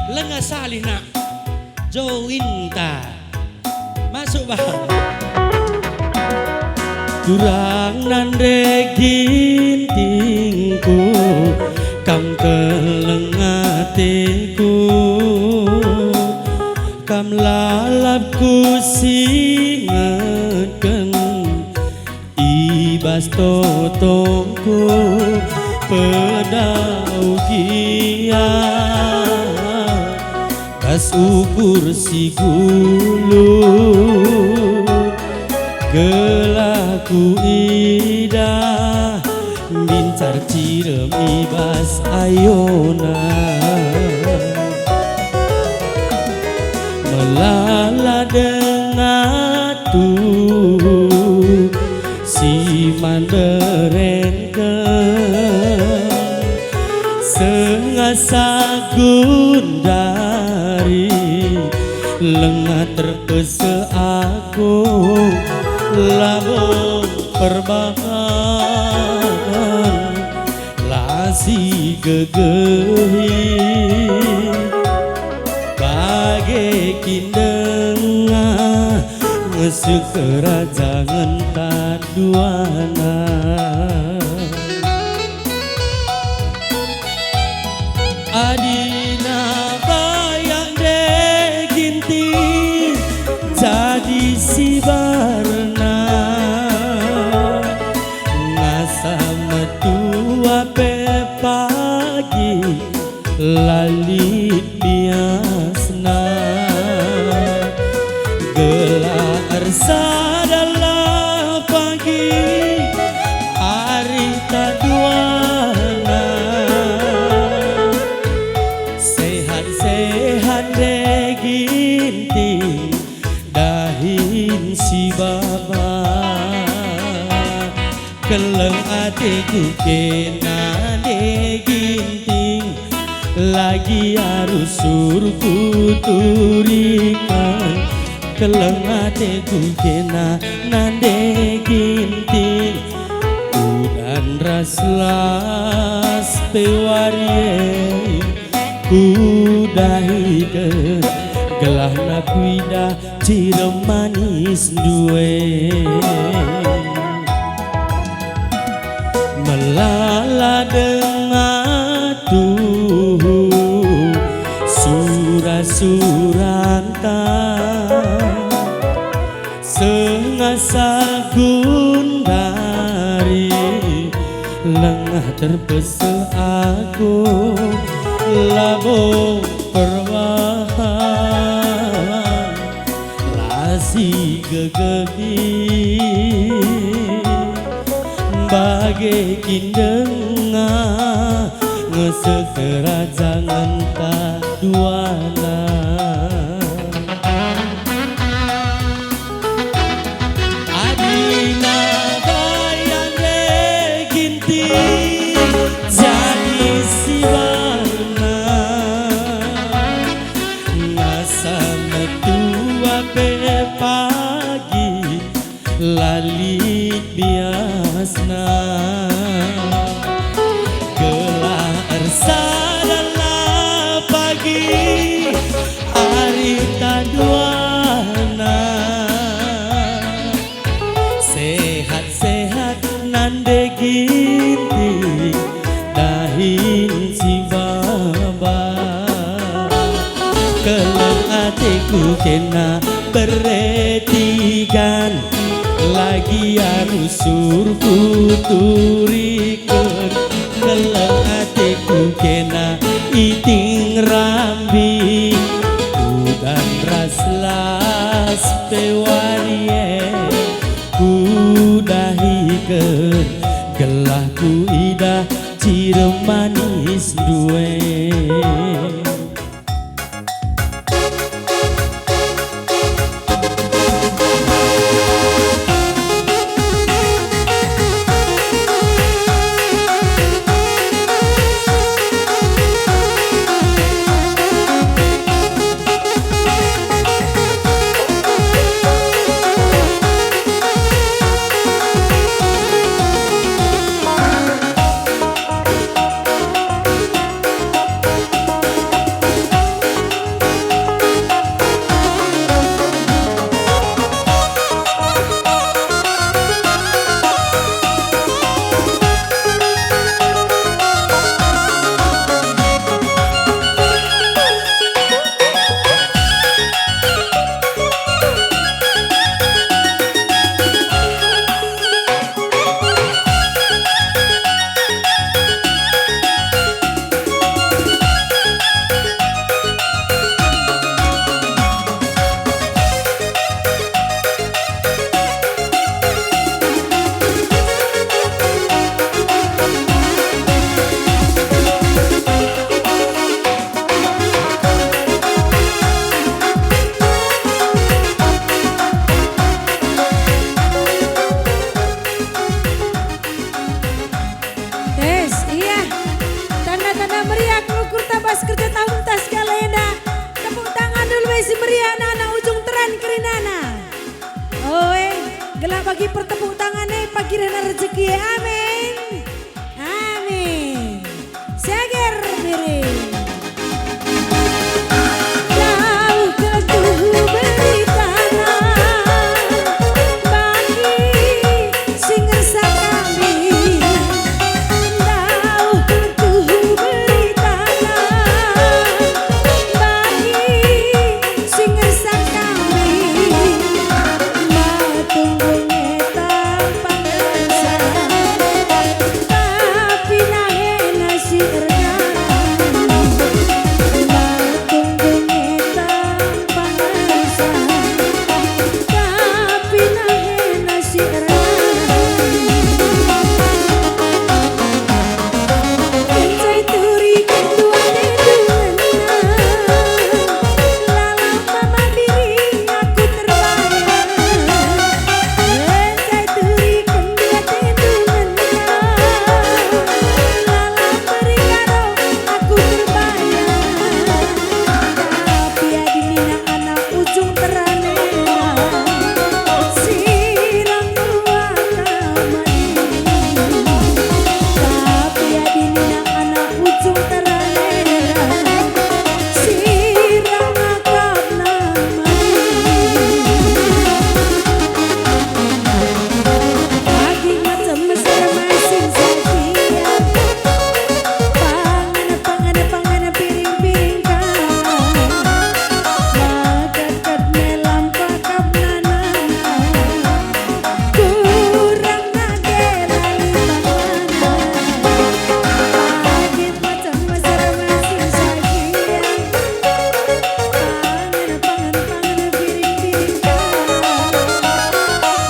Lenga salih nak. Join ta. Masuk, bah. Turang nande gintingku, kam keleng ateku, kam lalap kusingetken. I bas totongku pedau gia, bas ukur si gulu, gelah kuidah mbincar cirem i bas ayona. Melala denga tu si man berenken, sengasa gundari Langa terpese aku, labo perbahan, la sigegehi. Bage kin denga ngese kerajangen ta duana. Adina bayak nde Ginting jadi sibarna, ngasa metua pe pagi la lit biasna. Gelah ersadalah pagi arih ta duana. Sehat-sehat nde Ginting, dahin si baba. Keleng ateku kena nde Ginting, lagi arus surku turiken. Keleng ateku kena nande Ginting, udan ras las pe wari e kudahiken, gelahna kuidah cirem manisndu e. Melala denga tuhu sura-suranta, sengasa gundari lengah terpesel aku, labo perbahan. La sigegehi, bage kin denga ngese kerajangen ta duana. Adina bayak nde Ginting jadi sibarna. Ngasa metua pe pagi la lit biasna. Gelah ersadalah pagi arih ta duana. Sehat-sehat nande Ginting, dahin si baba. Keleng ateku kena beretigan, lagi arus surku turiken. Keleng ateku kena iting rambi, udan ras las pe wari e kudahiken, gelah kuidah cirem manisndu e. Kerina anak ujung teran kerinana. Oe, gelah bagi pertepuk tangan e pagi rena rezeki e. Amin. Amin. Seger biring. Dauh ketuhu beritana bagi si ngersa kami. Dauh ketuhu beritana bagi si ngersa kami. Matunggung e tampa ngersa, tapi nahena si erdalan. Matunggung e tampa ngersa, tapi nahena si erdalan. Kenca ituriken dua tendu ngena, lalap mama biring aku terbayang. Kenca ituriken dua tendu ngena, lalap beri karo aku terbayang. Tapi adi nina anak ujung teran enda, sirang dua kami. Tapi adi nina anak ujung teran enda, sirang akapna mami. Daging macem mesur masin sajian, pangan, pangan, pangan piring-piring kami. Maket-ket melam pakap nanana, kurang nage lali panganan. Daging macem mesur masin sajian, pangan, pangan, pangan piring-piring kami.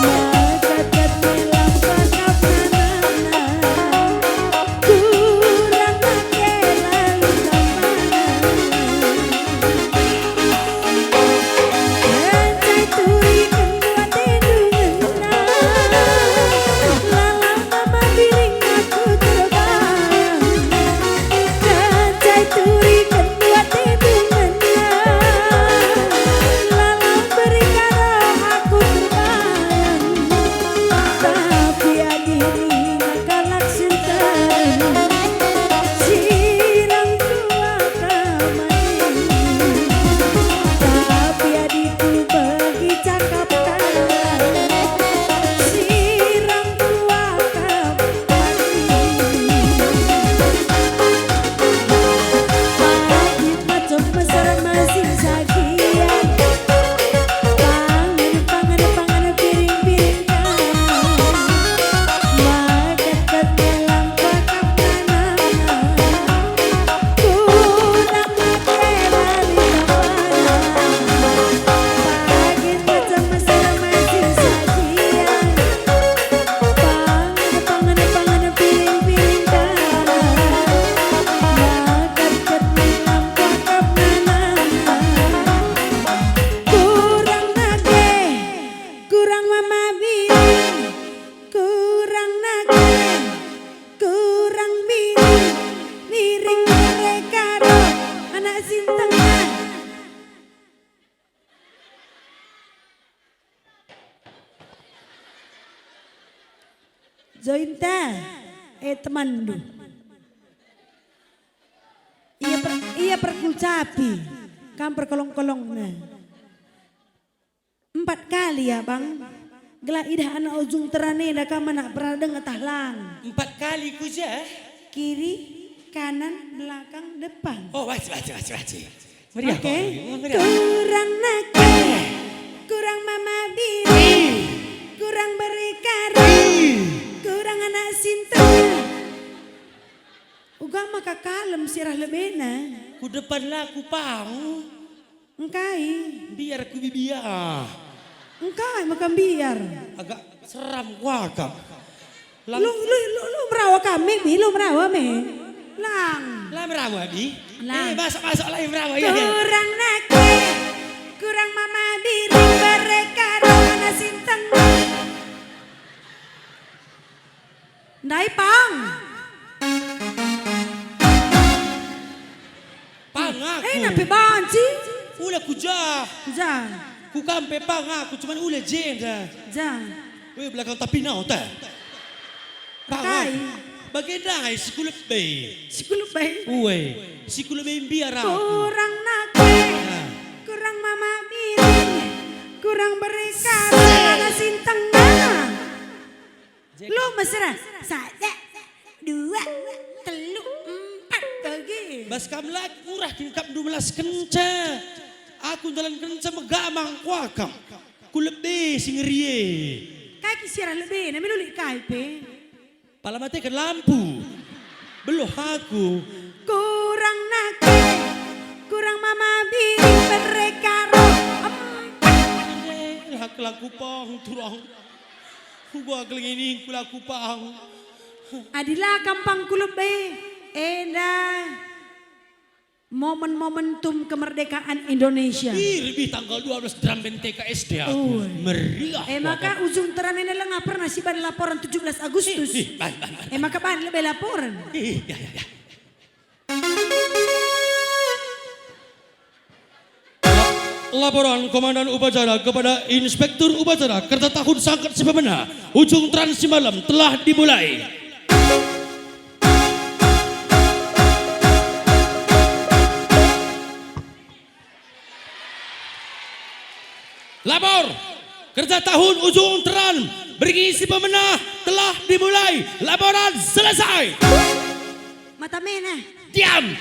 Maket-ket melam pakap nanana, kurang nage lali panganan. Kenca ituriken dua tendu ngena, lalap mama biring aku terbayang. Kenca ituriken dua tendu ngena, lalap beri karo aku terbayang. Tapi adi nina kalak sentari, sirang dua kami. Tapi adi kubegi cakap kalak, sirang dua kami. Pagi macem mesur masin sajian, pangan, pangan, pangan piring-piring kami. Maket-ket melam pakap nanana, kurang nage lali panganan. Pagi macem mesur masin sajian, pangan, pangan, pangan piring-piring kami. Maket-ket melam pakap nanana, kurang nage, kurang mama biring, kurang nage, kurang biring, biring mereka ro anak sintengna. Jointa, eh, temanndu. Ia per-, ia perkulcapi, kam perkolong-kolongna. Empat kali, abang. Gelah idah anak ujung teran enda kam anak peradeng atah lang. Empat kali ku ja? Kiri, kanan, belakang, depan. Oh, waji, waji, waji, waji. Meriah. Oke. Kok, meriah. Kurang nake, kurang mama biring, kurang beri karo, kurang anak sintengna. Uga maka kalem sirah lebena. Ku depan la ku pang. Engkai? Mbiar ku bibia. Engkai maka mbiar? Agak seram kuakap. Lang- Lu, lu, lu, lu merawa kami, mi, lu merawa, mi. Lang. La merawa, Bi. Lang. Eh, masuk, masuk, la merawa, ya, ya. Kurang nake, kurang mama biring, mereka ro anak sinteng. Ndai pang. Pang aku. Eh, napi banci? Ula ku jah. Ku jah. Ku kam pe pang aku, cuman ula jenda. Jah. Weh, belakang tapi nau ta. Pang kai? Aku. Bage ndai si ku lebe. Si ku lebe? Uwe, si ku lebe mbiar aku. Kurang nake, ah, kurang mama biring, kurang bereka, kurang sinteng. Lu mesra, sada, dua, telu, empat, bage. Bas kam lagi urah kin kap ndu melaskenca. Aku njalankenca megamang kuakap. Ku lebe si ngerie. Kai kin si arah lebe, na melu lit kai pe. Pala mateken lampu. Beluh aku. Kurang nake, kurang mama biring, bereka ro empat. Eh, lak-, laku pang turang. Gua kelengi ningku laku pang. Adila kam pang ku lebe, enda momen momentum kemerdekaan Indonesia. Ih, lebih tanggal dua belas drum band T K S D aku. Uwe. Meriah. E maka aku. Ujung teran enda langa pernah siban laporan tujuh belas Agustus. Ih, ih, ban, ban, ban. E maka ban lebe laporan. Ih, ya, ya, ya. Laporan Komandan Upacara kepada Inspektur Upacara, kerta tahun sangket si pemena, ujung teran si malem telah dimulai. Lapor, kerta tahun ujung teran berngi si pemena telah dimulai. Laporan selesai. Mata mena. Diam.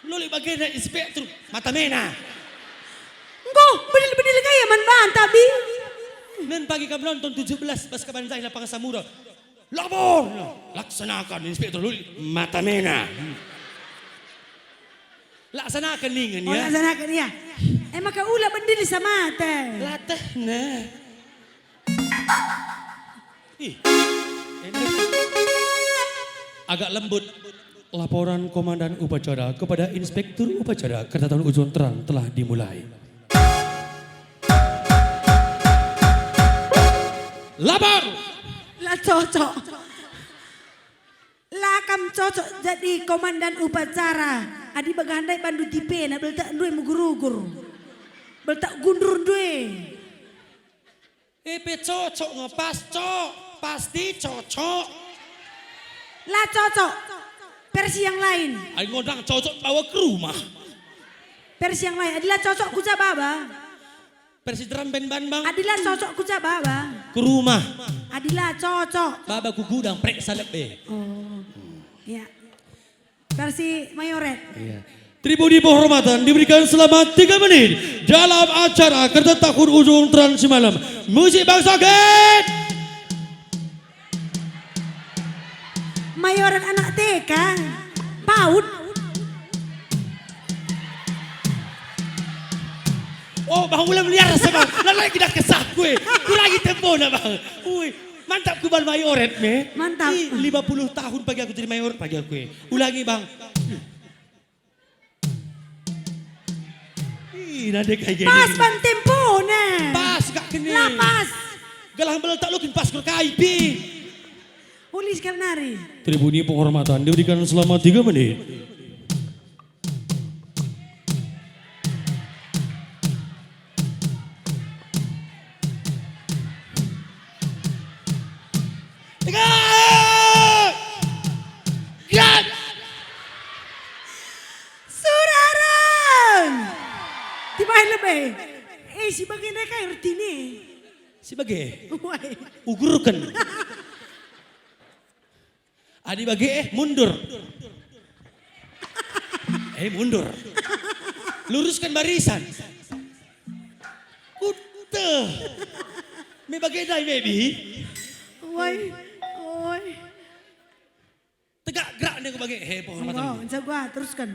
Loli bagena inspektur, mata mena. Enggo, bedil-bedil gaya man banta, Bi. Nen pagi kam nonton tujuh belas bas kaban ndai lapangan Samura. Lapor! Laksanakan, inspektur loli, mata mena. Laksanakan ningen, oh, ya. Laksanakan, ya. E maka ula bedil samata. Latehna. Ih, enak. Agak lembut. Laporan Komandan Upacara kepada Inspektur Upacara, kerta tahun ujung teran telah dimulai. Lapor! La cocok. La kam cocok jadi komandan upacara. Adi bagah ndai bandu tipena, beltak ndue mugur-ugur. Beltak gundur ndue. E pe cocok nge, pas, Cok. Pasti cocok. La cocok. Versi yang lain. Ai ngondang cocok bawa ke rumah. Versi yang lain. Adila cocok kuja baba. Versi drum band ban, Bang. Adila cocok kuja baba. Ke rumah. Adila cocok. Baba ku gudang, prek salep be. Oh. Ya. Versi Mayoret. Iya. Tribun penghormatan diberikan selama tiga menit dalam acara kerta tahun ujung teran si malem. Musik Bang Soget. Mayoret anak T K. Paut. Oh, Bang, ula meliar sa, Bang. Lalai kita kesah kue. Kurangi tempona, Bang. Ui. Mantap ku bal Mayoret, me. Mantap. Ih, lima puluh tahun pagi aku jadi Mayoret pagi aku, eh. Ulangi, Bang. Ih, nade kai gini. Pas ban tempona. Pas gak kene. La pas. Gelah beltak lukin pas kur kai pi. Uli sekali nari. Tribun penghormatan diberikan selama tiga menit. Tegak! Gerak! Surareng! Tibain lebe. Eh, si bage ndai kai ertine? Si bage? Wai. Ugurken. Adi bage, eh, mundur. Eh, mundur. Luruskan barisan. Kuta. Me bage ndai, me, Bi. Woi, woi. Tegak gerak ndai ku bage. He, pohon mata. Enggak, enggak gua teruskan.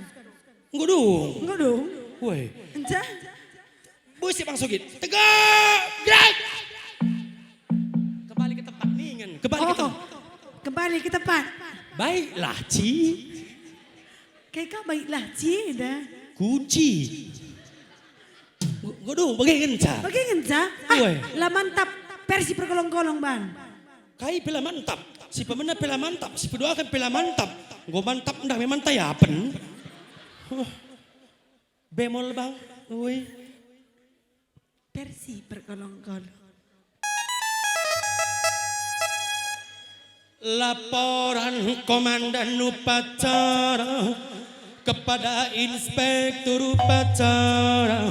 Enggo dung. Enggo dung. Woi. Enca? Busi Bang Sugit. Tegak! Gerak! Kembali ke tempat, ningen. Kembali ke Oh, tempat. Kembali ke tempat. Baiklah, Ci. Kayak kau baiklah, Ci, dah. Kunci. Enggo dung, bage ngenca. Bage ngenca? Ah, Woi. La mantap. Versi pergolong-golong, Bang. Kai pe la mantap, si pemena pe la mantap, si peduaken pe la mantap. Enggo mantap ndah memang tayapen. Huh. Bemol bang, ui. Versi perkolong-kolong. Laporan Komandan Upacara kepada Inspektur Upacara.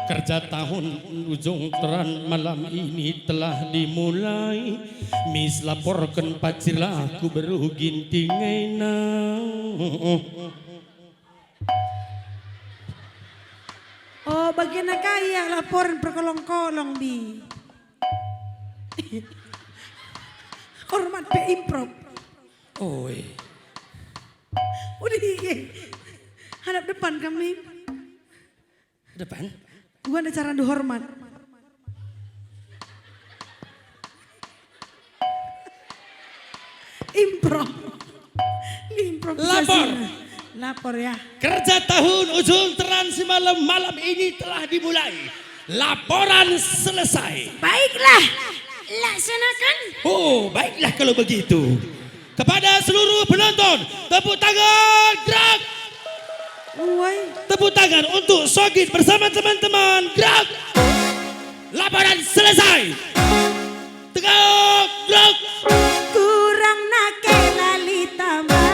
Kerja tahun ujung teran malam ini telah dimulai. Mis laporken pacirlah ku beru Ginting ena. Oh, bagena ka ia laporan perkolong-kolong, Bi. Hormat pe improv. Oi. Udah, iya. Hadap depan kami. Depan. Gua ada cara ndu hormat. Improv. Ini improvisasi. Lapor. Lapor ya. Kerja tahun ujung teran si malam, malam ini telah dimulai. Laporan selesai. Baiklah, laksanakan. Oh, baiklah kalau begitu. Kepada seluruh penonton, tepuk tangan, gerak! Uai. Tepuk tangan untuk Sogit bersama teman-teman, gerak! Laporan selesai. Tegak, gerak! Kurang nake lali tambana.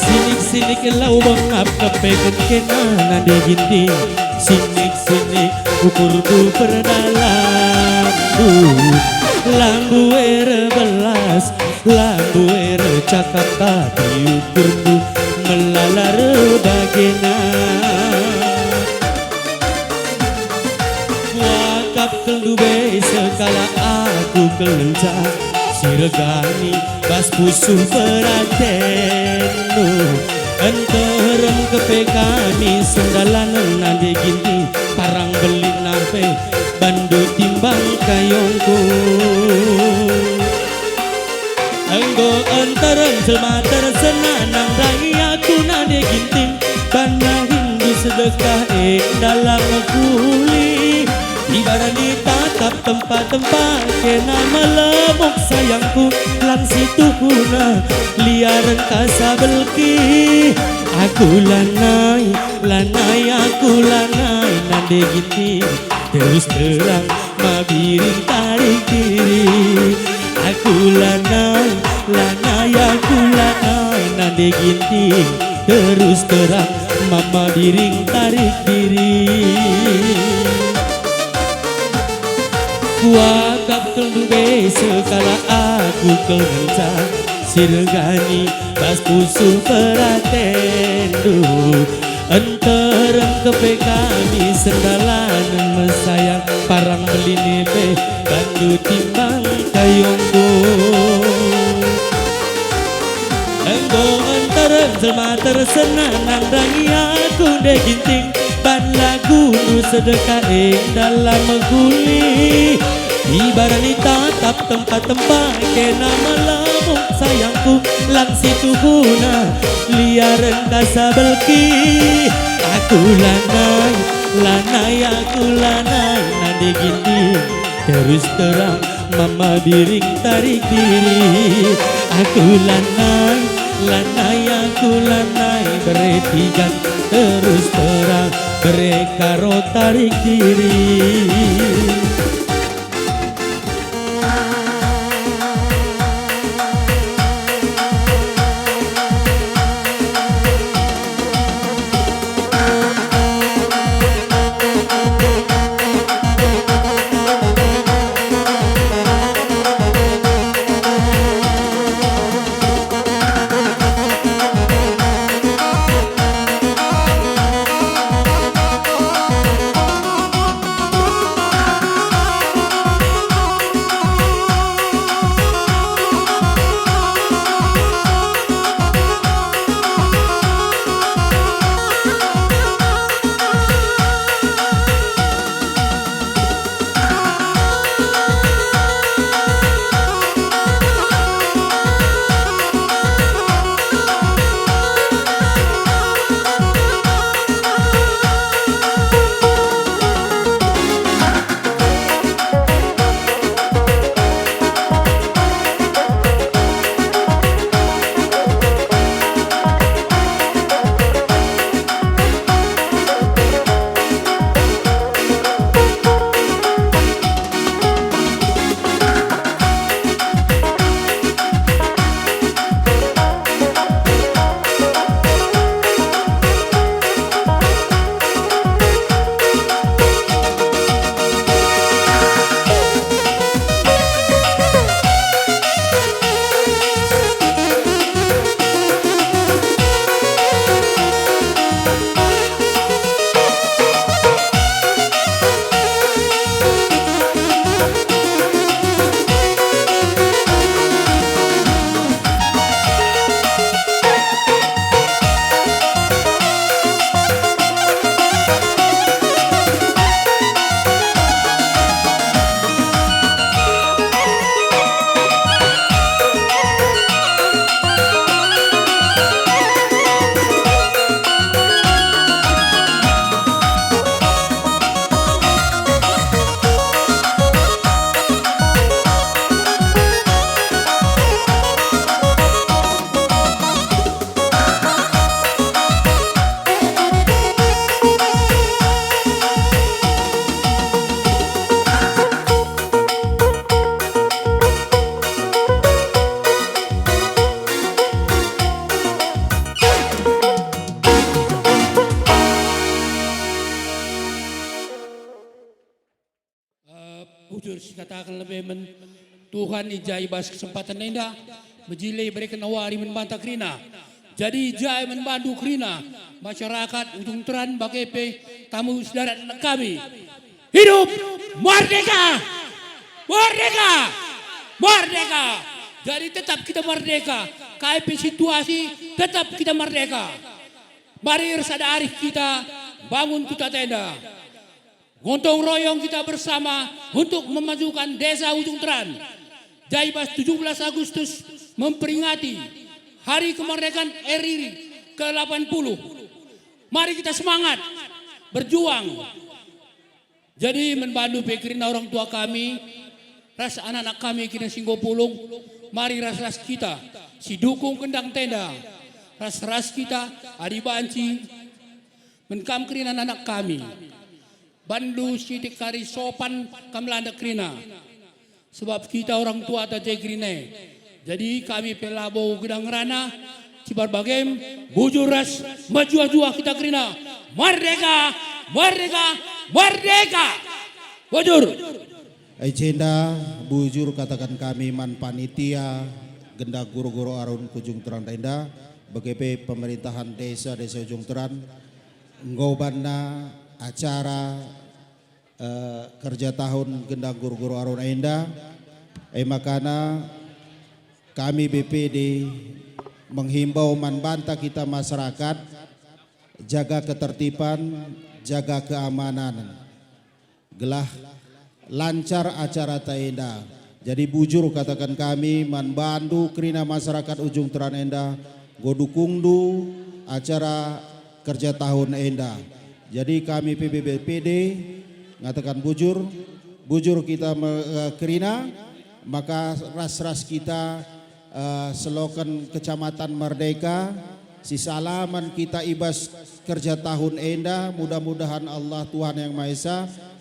Sinik-sinik lau bengap kepeken kena nande Ginting. Sinik-sinik ukurndu perdalandu. Lambu erbelas, lambu ercakap, tapi ukurndu melalar bagena. Kuakap kelndu be sekalak aku kelenca, si regani bas pusuh peratennu. Enterem kepe kami sendalanen nande Ginting, parang belinna pe bandu timbang kayongku. Enggo enterem jelma tersena nandangi aku nande Ginting, banna hindu sedekah e dalam kuli. Ibarat ditatap tempa-tempa kena melemuk sayangku, lang situhuna liaren kasa belki. Aku lanai, lanai, aku lanai nande Ginting. Terus terang mabiring tarik diri. Aku lanai, lanai, aku lanai nande Ginting. Terus terang mama biring tarik diri. Kuakap kelndu be sekalak aku kelenca, si regani bas pusuh peratendu. Enterem kepe kami sendalanen mesayang, parang belinna pe bandu timbang kayongku. Enggo enterem jelma tersena nandangi aku nande Ginting, ban lagundu sedekah e dalam kuli. Ibarat ditatap tempa-tempa kena melemuk sayangku, lang situhuna liaren kasa belki. Aku lanai, lanai, aku lanai nande Ginting. Terus terang mama biring tarik diri. Aku lanai, lanai, aku lanai bere tigan. Terus terang Mereka rotari kiri. Eh, bujur sikataken lebe man Tuhan i ja i bas kesempatan enda, mejile ibereken wari man banta kerina. Jadi i ja man bandu kerina, masyarakat Ujung Teran bage pe tamu sedara anak kami. Hidup merdeka! Merdeka! Merdeka! Jadi tetap kita merdeka. Kai pe situasi, tetap kita merdeka. Mari ersada arih kita bangun kuta enda. Gotong royong kita bersama untuk memajukan Desa Ujung Teran. Jadi bas tujuh belas Agustus memperingati Hari Kemerdekaan R I ke delapan puluh. Mari kita semangat berjuang. Jadi man bandu pe kerina orang tua kami, ras anak-anak kami kerina si enggo pulung, mari ras-ras kita si dukung gendang tenda, ras-ras kita adi banci. Man kam kerina anak kami, bandu sitik kari sopan kam landak kerina. Sebab kita orang tua ata je kerina e. Jadi kami pe labo gedang ngerana, cibar bagem, bujur ras mejuah-juah kita kerina. Merdeka! Merdeka! Merdeka! Bujur! I jenda bujur kataken kami man panitia gendang guru-guru arun Ujung Teran enda, bage pe pemerintahan desa, Desa Ujung Teran, enggo banna acara, eh, kerja tahun gendang guru-guru arun enda, e makana kami B P D menghimbau man banta kita masyarakat, jaga ketertiban, jaga keamanan, gelah lancar acara ta enda. Jadi bujur kataken kami man bandu kerina masyarakat Ujung Teran enda, enggo dukungndu acara kerja tahun enda. Jadi kami P B B P D ngatakan bujur, bujur kita me-, eh, kerina, maka ras-ras kita, eh, seloken Kecamatan Merdeka, Sisalaman kita i bas kerja tahun enda, mudah-mudahan Allah Tuhan Yang Maha Esa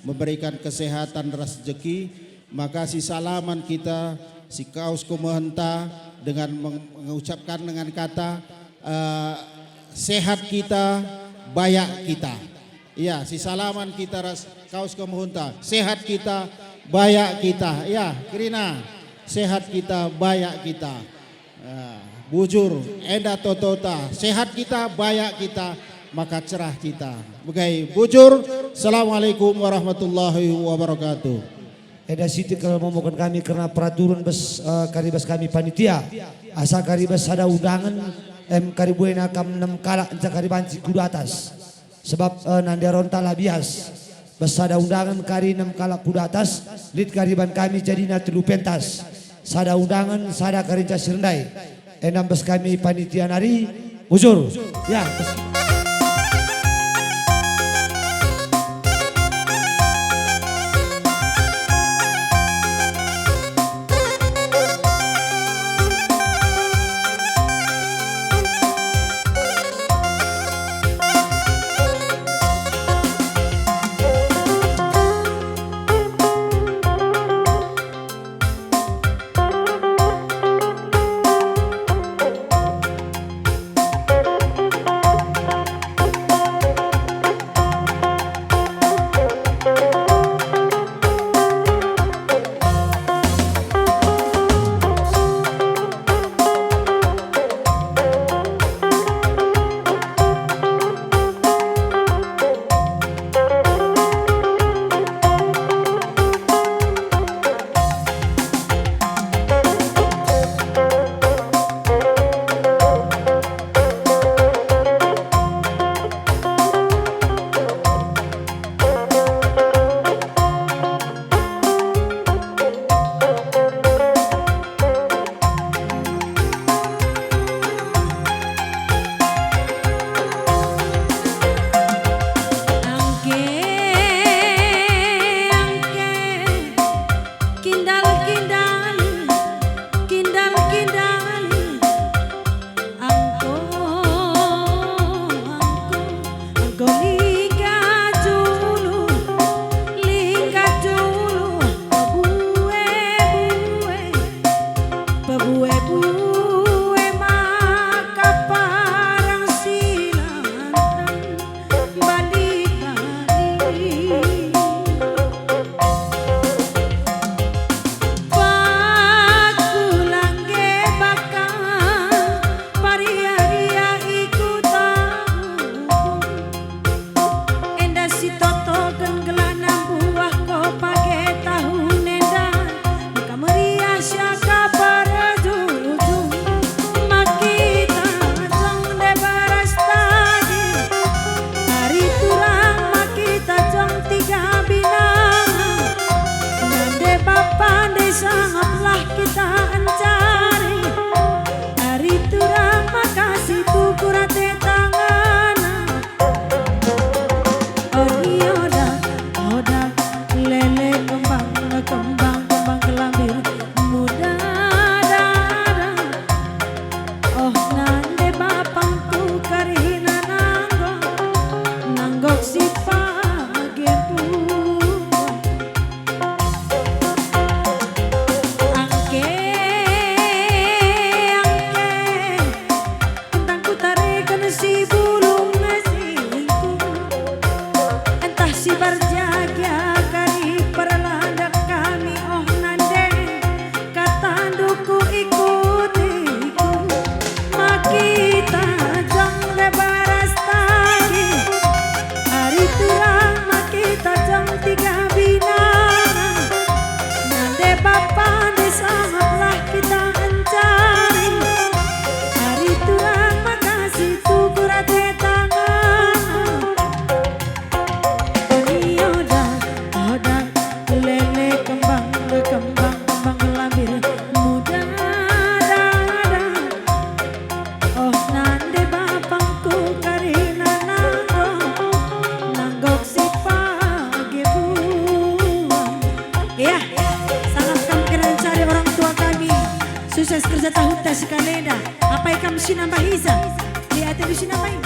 memberikan kesehatan ras rejeki. Maka sisalaman kita, sikaus kemehenta dengan meng-, mengucapkan dengan kata, eh, sehat kita, bayak kita. Ya, sisalaman kita ras kaus kemehenta. Sehat kita, bayak kita. Ya, kerina. Sehat kita, bayak kita. Ya, bujur, enda totota. Sehat kita, bayak kita, maka cerah kita. Begai bujur. Assalamualaikum warahmatullahi wabarakatuh. Enda sitik kal memuken kami kerna peraturen bas, eh, kari bas kami panitia. Asa kari bas sada undangen, em, kari buena kam enem kalak, enca kari banci kuda atas. Sebab, eh, nande ronta la bias. Bas sada undangen kari enem kalak kuda atas, lit kari ban kami jadina telu pentas. Sada undangen, sada kari enca si rendai. Enda bas kami panitia nari, bujur. Ya, bas. Angke, angke, kindal-kindal, kindal-kindal, angko, angko, angko lingga julu, lingga julu, bue-bue. Pebue-bue maka parang si lantang bali-bali. Paku langge baka paria-ria i kuta. Enda si totoken gelah nambuah ko page tahun enda, maka meriah siaka perjujung. Makita jong Debara Stage, ari turang makita jong tiga binanga. Nande bapa ndai sangaplah kita encari, ari turang maka si tukur ate tangana. Oh, ioda, oda, lele kembang, kembang, kembang kelambir muda dada. Oh, nande bapangku kerina nanggok, nanggok si page puang. Angke, angke, tentang kutareken si bulung singkung, entah si barjagia kari perlandak kami, oh, nande katandu kuikutiku. Makita jong Debara Stage, ari turang makita jong tiga binanga. Nande bapa ndai sangaplah kita encari, ari turang maka si tukur ate tangana. Ioda, oda, lele kembang, kembang, kembang kelambir muda dada. Oh, nande bapangku kerina nanggok, nanggok si page puang. Ya, sangap kam kerna encari orang tua kami. Sukses kerja tahunta si kalenda. Apai kam si nambah isa? Lihat Isi napa i?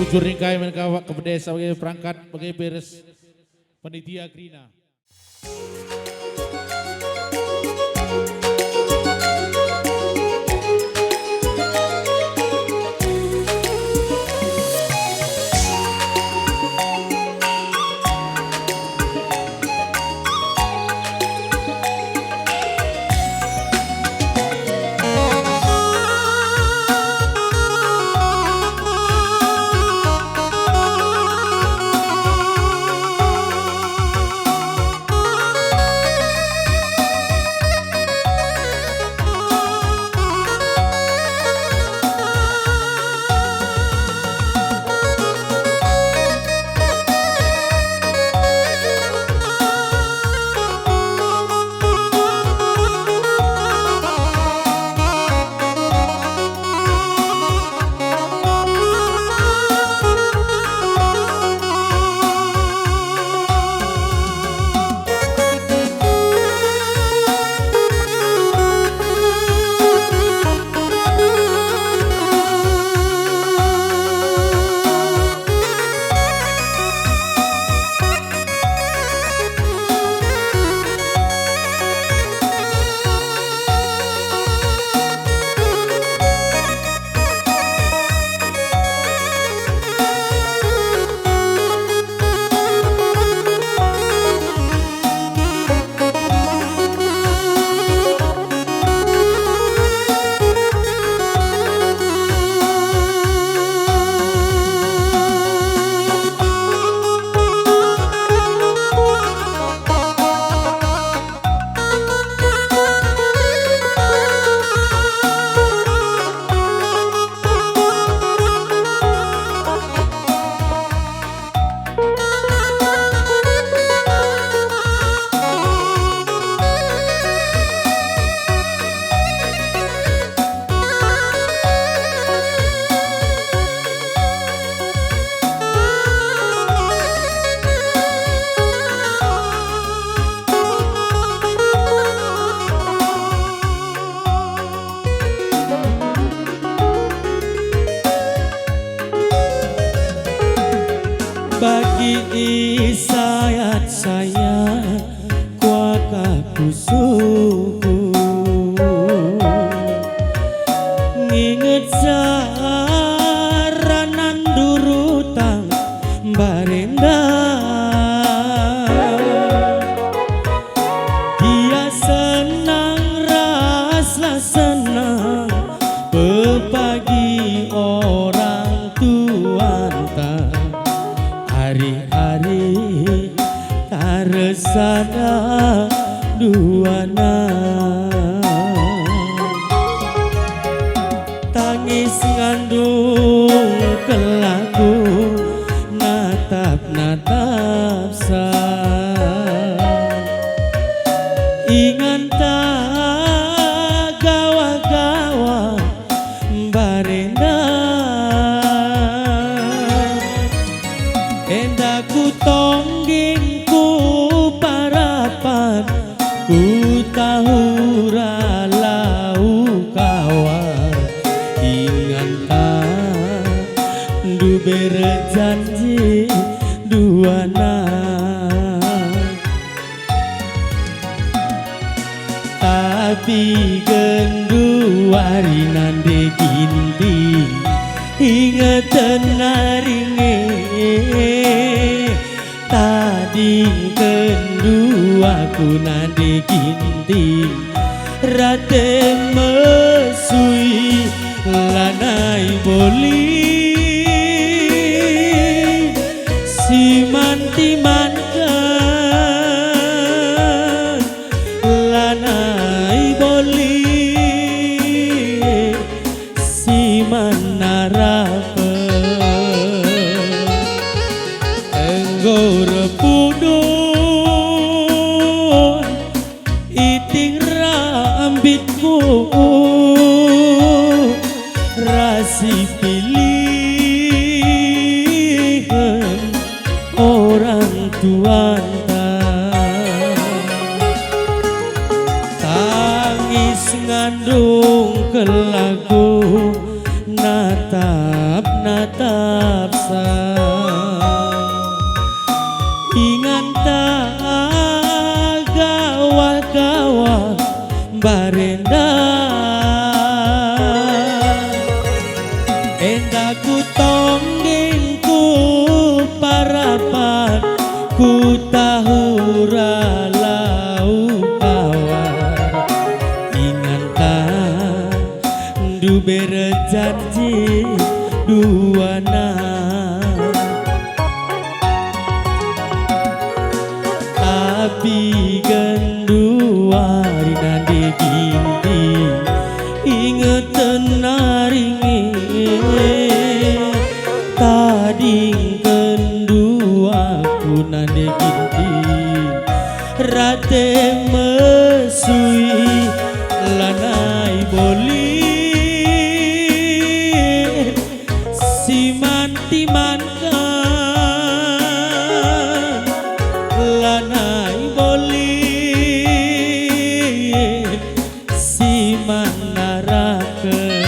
Jur ningkai man kawak kepedesa bage perangkat bage beres panitia kerina. Bagi isayat-sayat kuakap pusuhku, nginget saranan durutang mbarenda. Gia senang ras la senang, pepagi orang tuanta, ari-ari tarsada duana. Tangis ngandung kelaku natap-natapsa. Inganta gawa-gawa mbarenda. Enda ku tongging ku parapan, ku tahura lau kawan, inganta ndube erjanji duana. Tapi genduari nande ginting, ingeten nari nge. Tadingken duaku nande ginting, rate mesui lanai boli. Si man timanken lanai boli, si man narapen enggo erpudun iting rambitku ras ipilihen orang tuanta. Tangis ngandung kelaku natap-natap Inganta gawah-gawah mbarenda, enda ku tonggeng ku parapan ku tahura lau kawar. Inganta ndube erjanji duana. Tapi genduari nande ginting, ingeten nari nge. Tading genduaku nande ginting, rate mesui lanai boli. Siman-timanken lanai boli, siman naraken.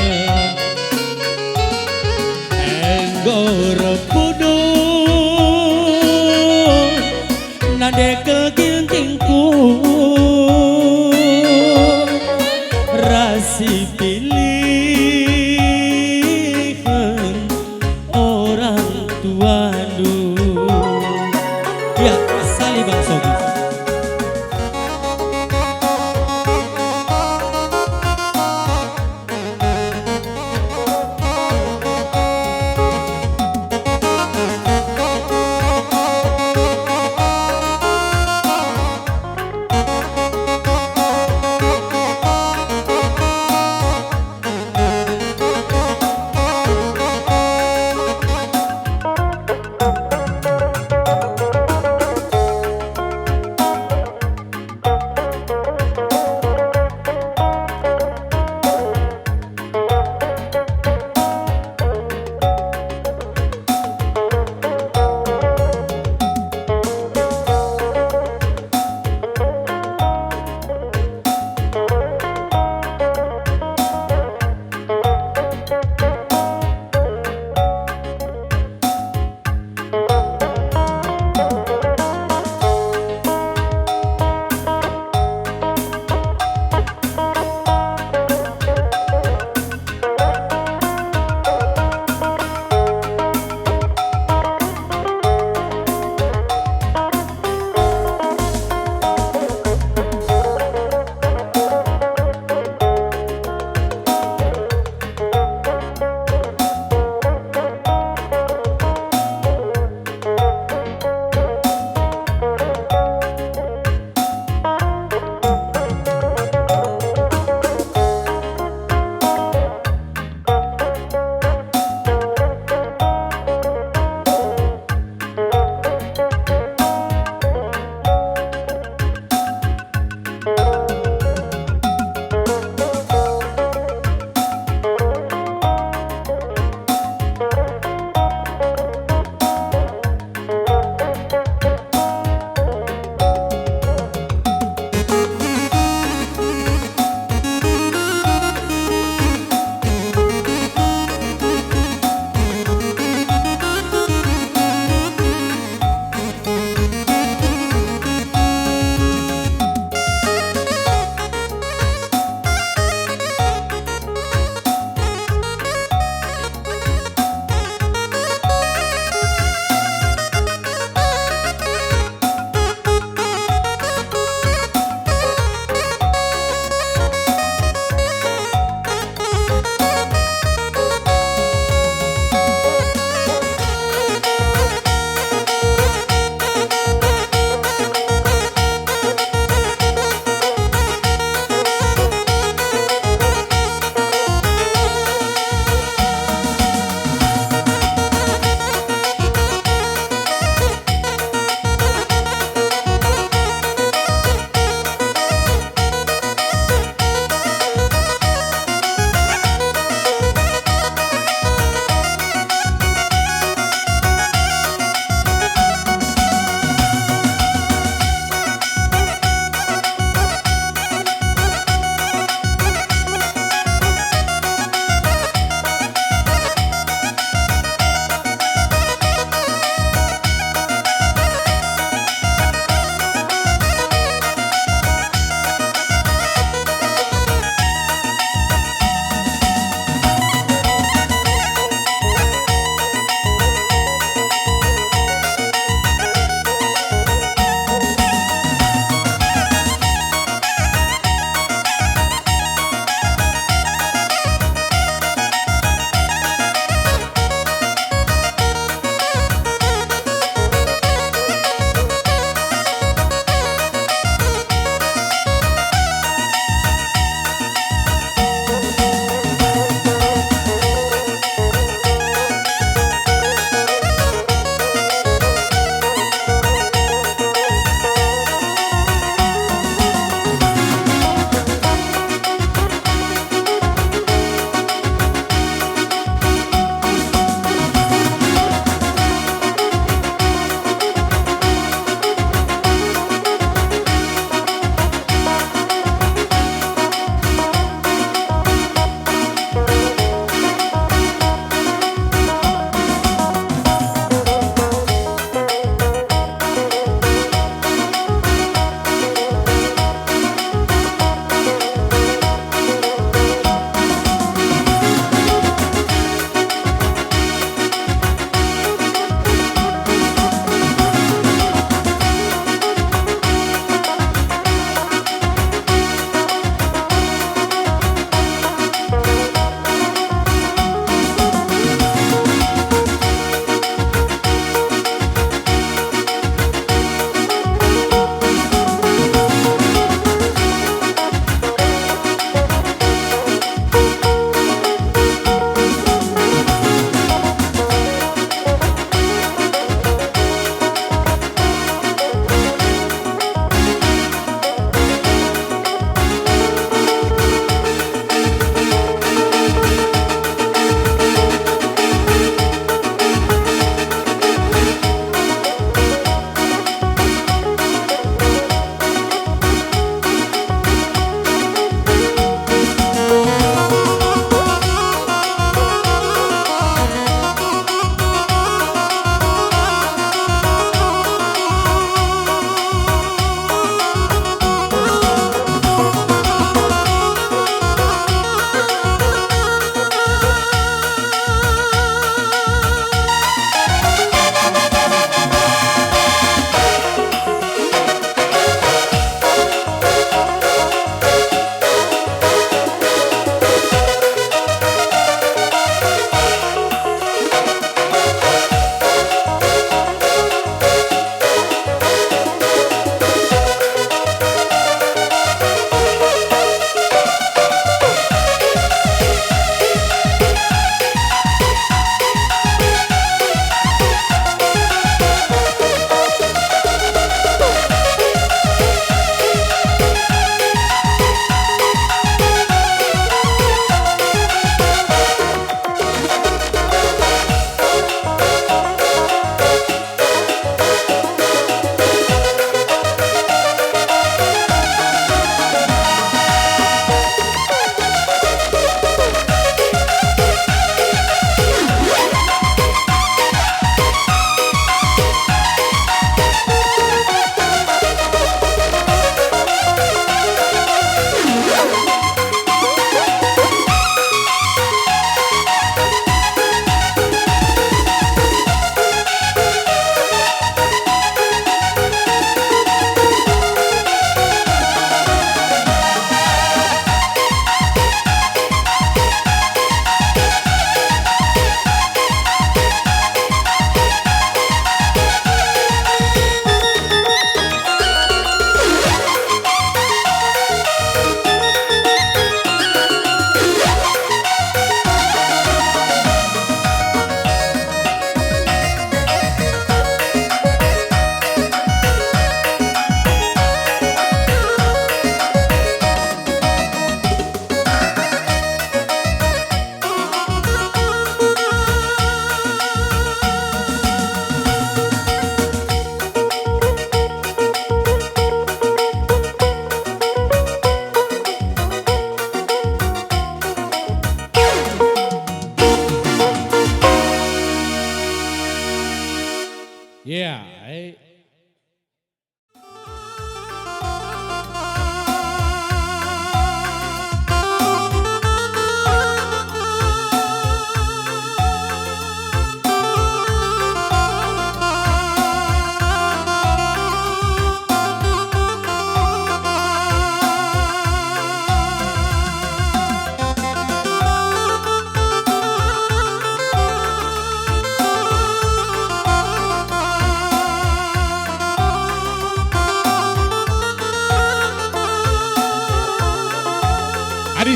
Enggo erpudun nande kel gintingku.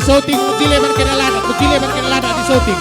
Syuting, mujile man kena lada, mujile man kena lada di syuting.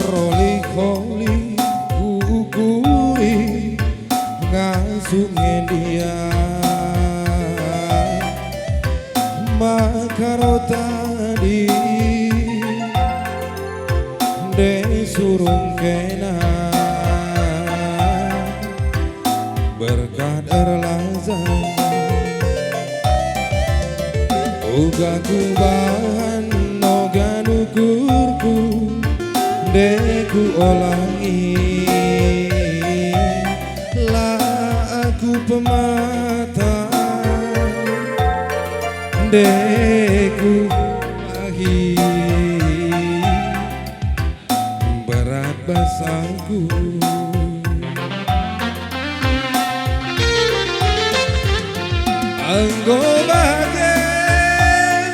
Roli-koli kuukuri ngasup ngendia maka rota di nde surung kena. Berkat erlajan uga kubahan noga nukurku, nde kuolangi, la aku pemata, nde kuahi. Berat basangku. Enggo bage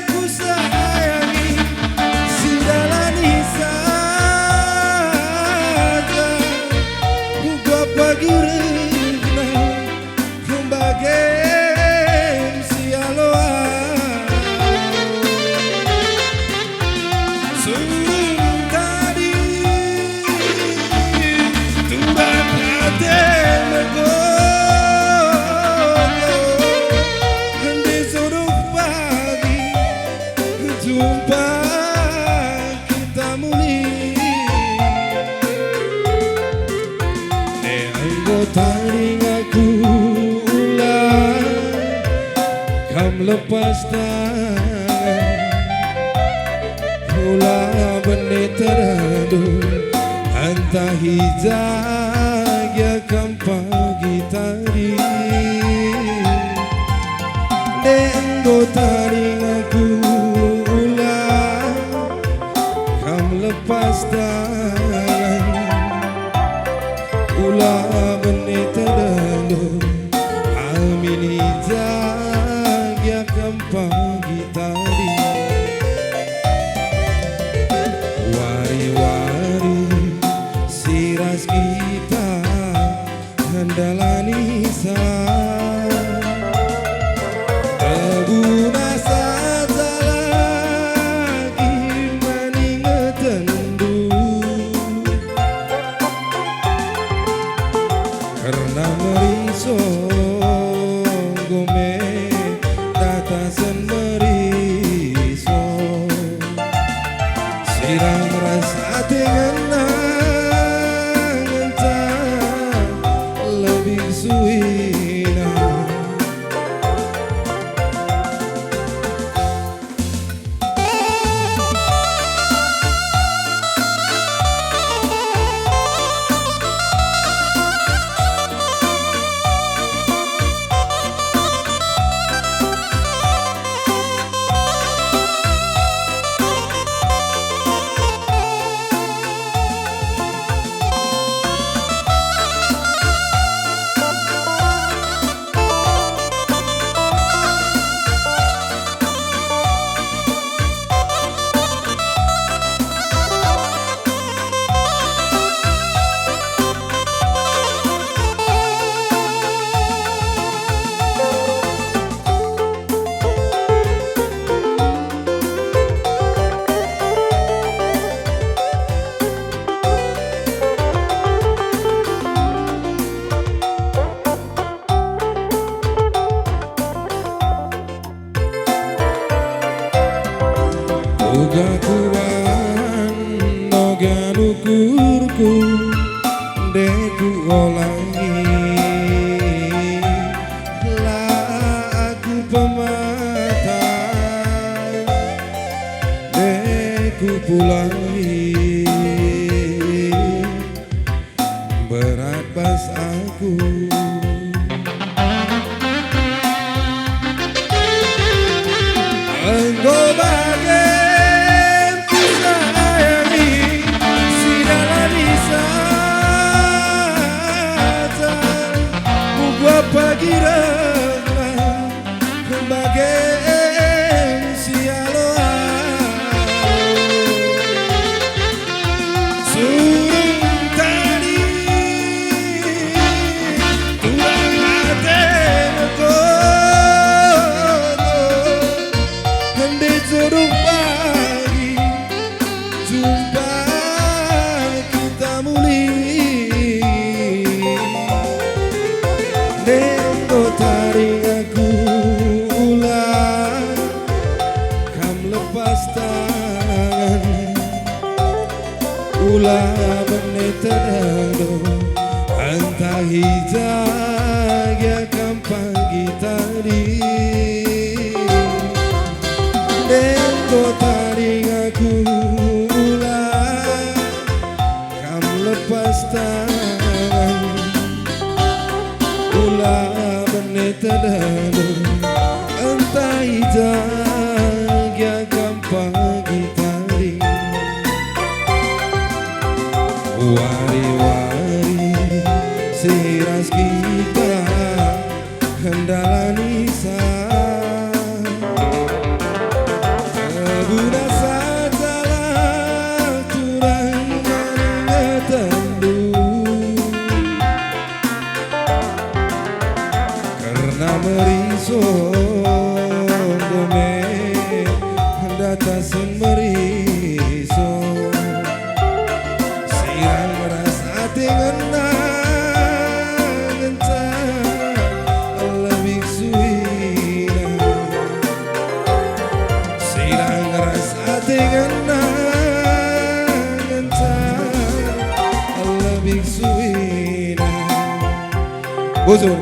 kusayangi, sidalani saja, kuga pagi rehna. Kembagen si alo-alo. Surung tadi tumbak ate megogo. Ende sodoh pagi jumpa kita muli. E, enggo tading aku ulang kam lepas tangan, ula bene teradu, ntah i ja gia kam pagi tadi. Nde enggo tading aku ulang kam lepas tangan, ula bene tedendo, amin i ja gia kam pagi tadi. Wari-wari si ras kita ndalani sa. Tebuna saja lagi man ingetenndu. Kerna meriso enggo me datasen meriso. Sirang ras ate ngena ngenca lebih suina. Uga kuan, noga nukurku, nde kuolangi. La aku pemata, nde kupulangi. Berat bas aku. Enggo bage kusayangi, sidalani saja, kuga pagi rehna. Bage si alo-alo. Surung tading, turang ate megogo. Ende jodoh pagi, jumpa kita muli. Enggo tading aku, ula kam lepas tangan, ula bene tedado, ntah i ja gia kam pagi tading. Enggo tading aku, ula kam lepas tangan, ula bene tedado, ntah i ja gia kam pagi tading. Wari-wari si ras kita, ndalani sa. Guna sajalah turang maringetenndu. Kerna meriso, dome datasen meriso. Sirang ras ate ngena ngenca lebih suina. Sirang ras ate ngena ngenca lebih suina. Bujur.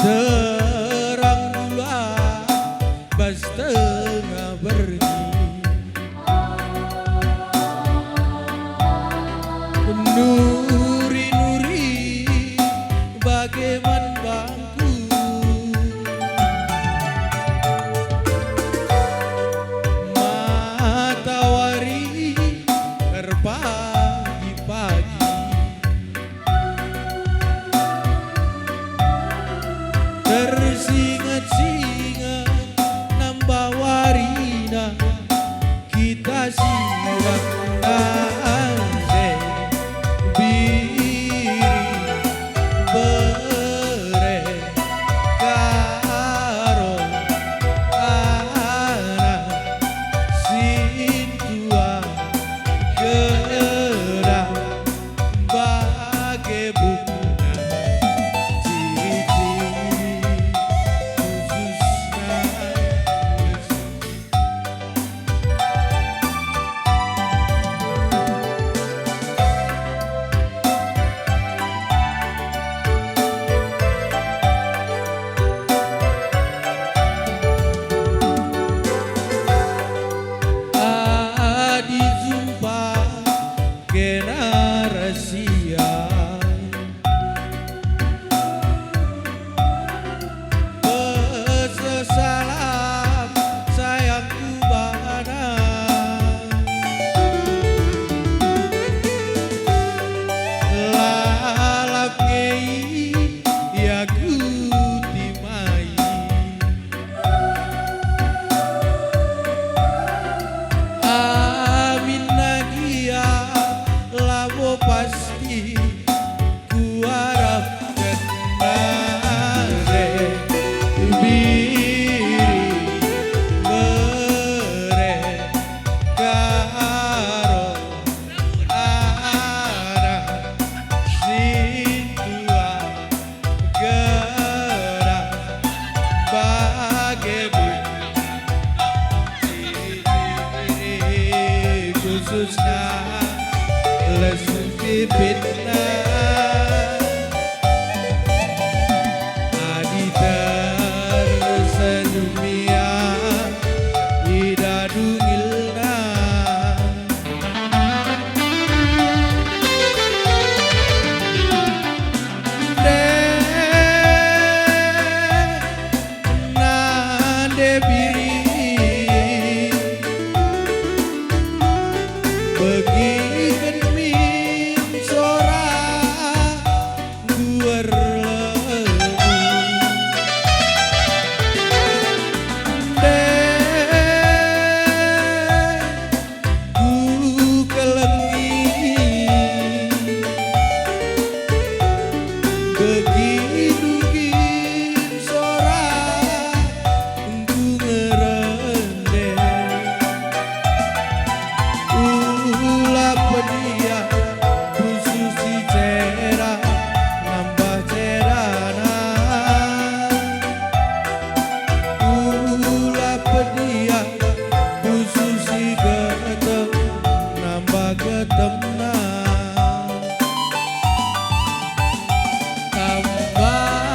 Terang bulan bas tengah berngi, nuri-nuri bage man bangku. Matawari erpagi-pagi, tersinget-singet nambah warina, kita sirang ate biri bere karo anak sintua gelah. Bage bukna ciri-ciri khususna. khususna lesu pipitna. Adi tersenyum ia, idah dungilna. Ndeh, nande biri, begiken min sora enggo erlebuh. Ndeh, kukelengi, begitu kin sora enggo ngerende. Ula pediah pusuh si cera nambah cerana. Ula pediah pusuh si getem nambah getemna. Tambari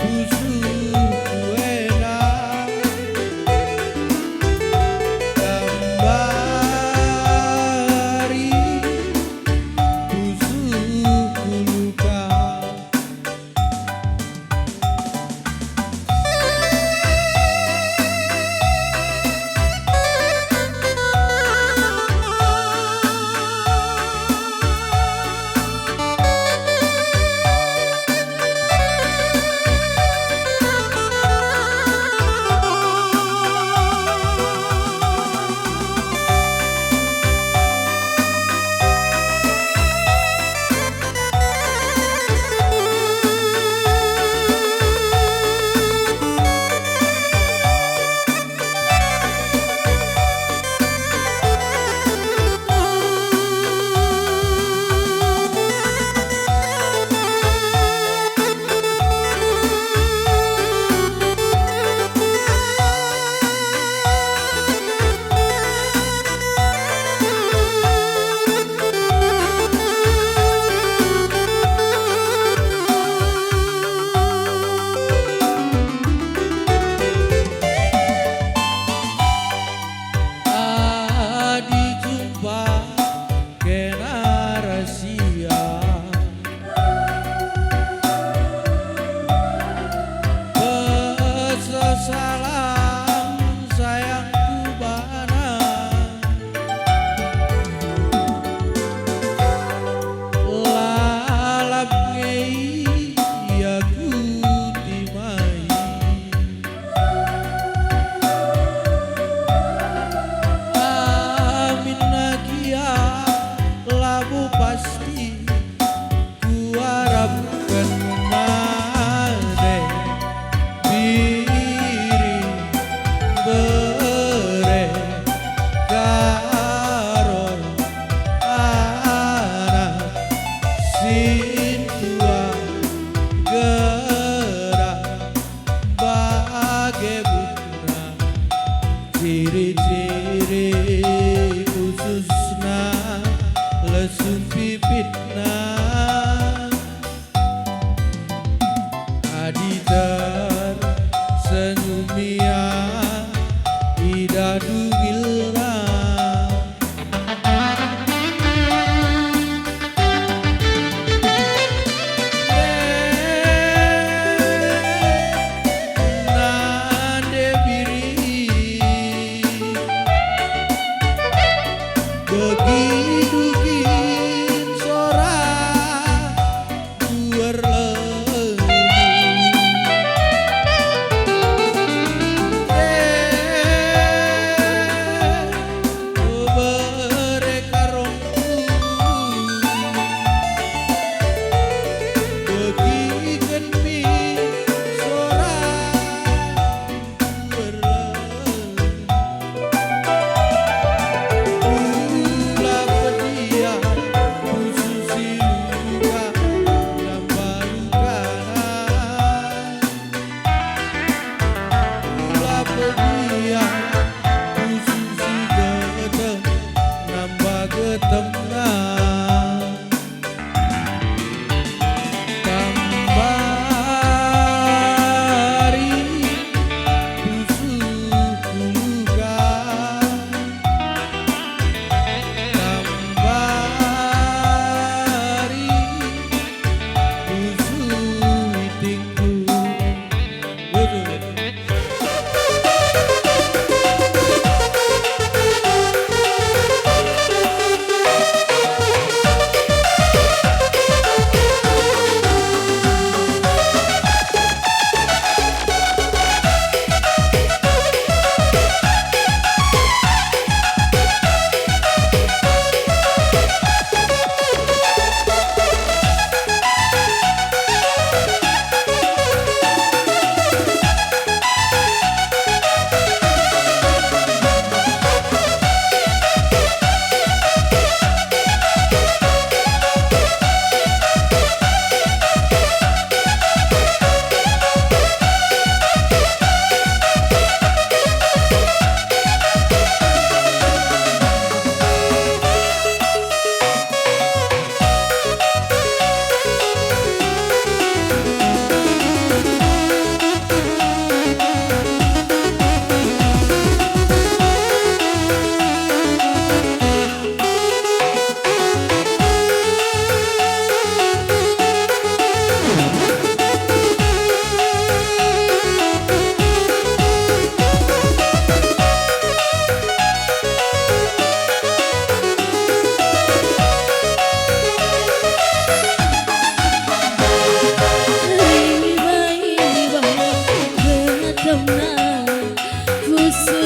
pusuhku enda. Tambari pusuhku luka. Adi jumpa kena ras ia, pesa salam sayangku bana. Lalap nge ia kutimai. Aminna gia labo pasti kuarapken nande biri bere karo anak sintua gerak bage buhna. Ciri-ciri khususna lesu pipitna. Adi tersenyum ia, idah dungilna. Nande biri, begitu kin sora. Yesus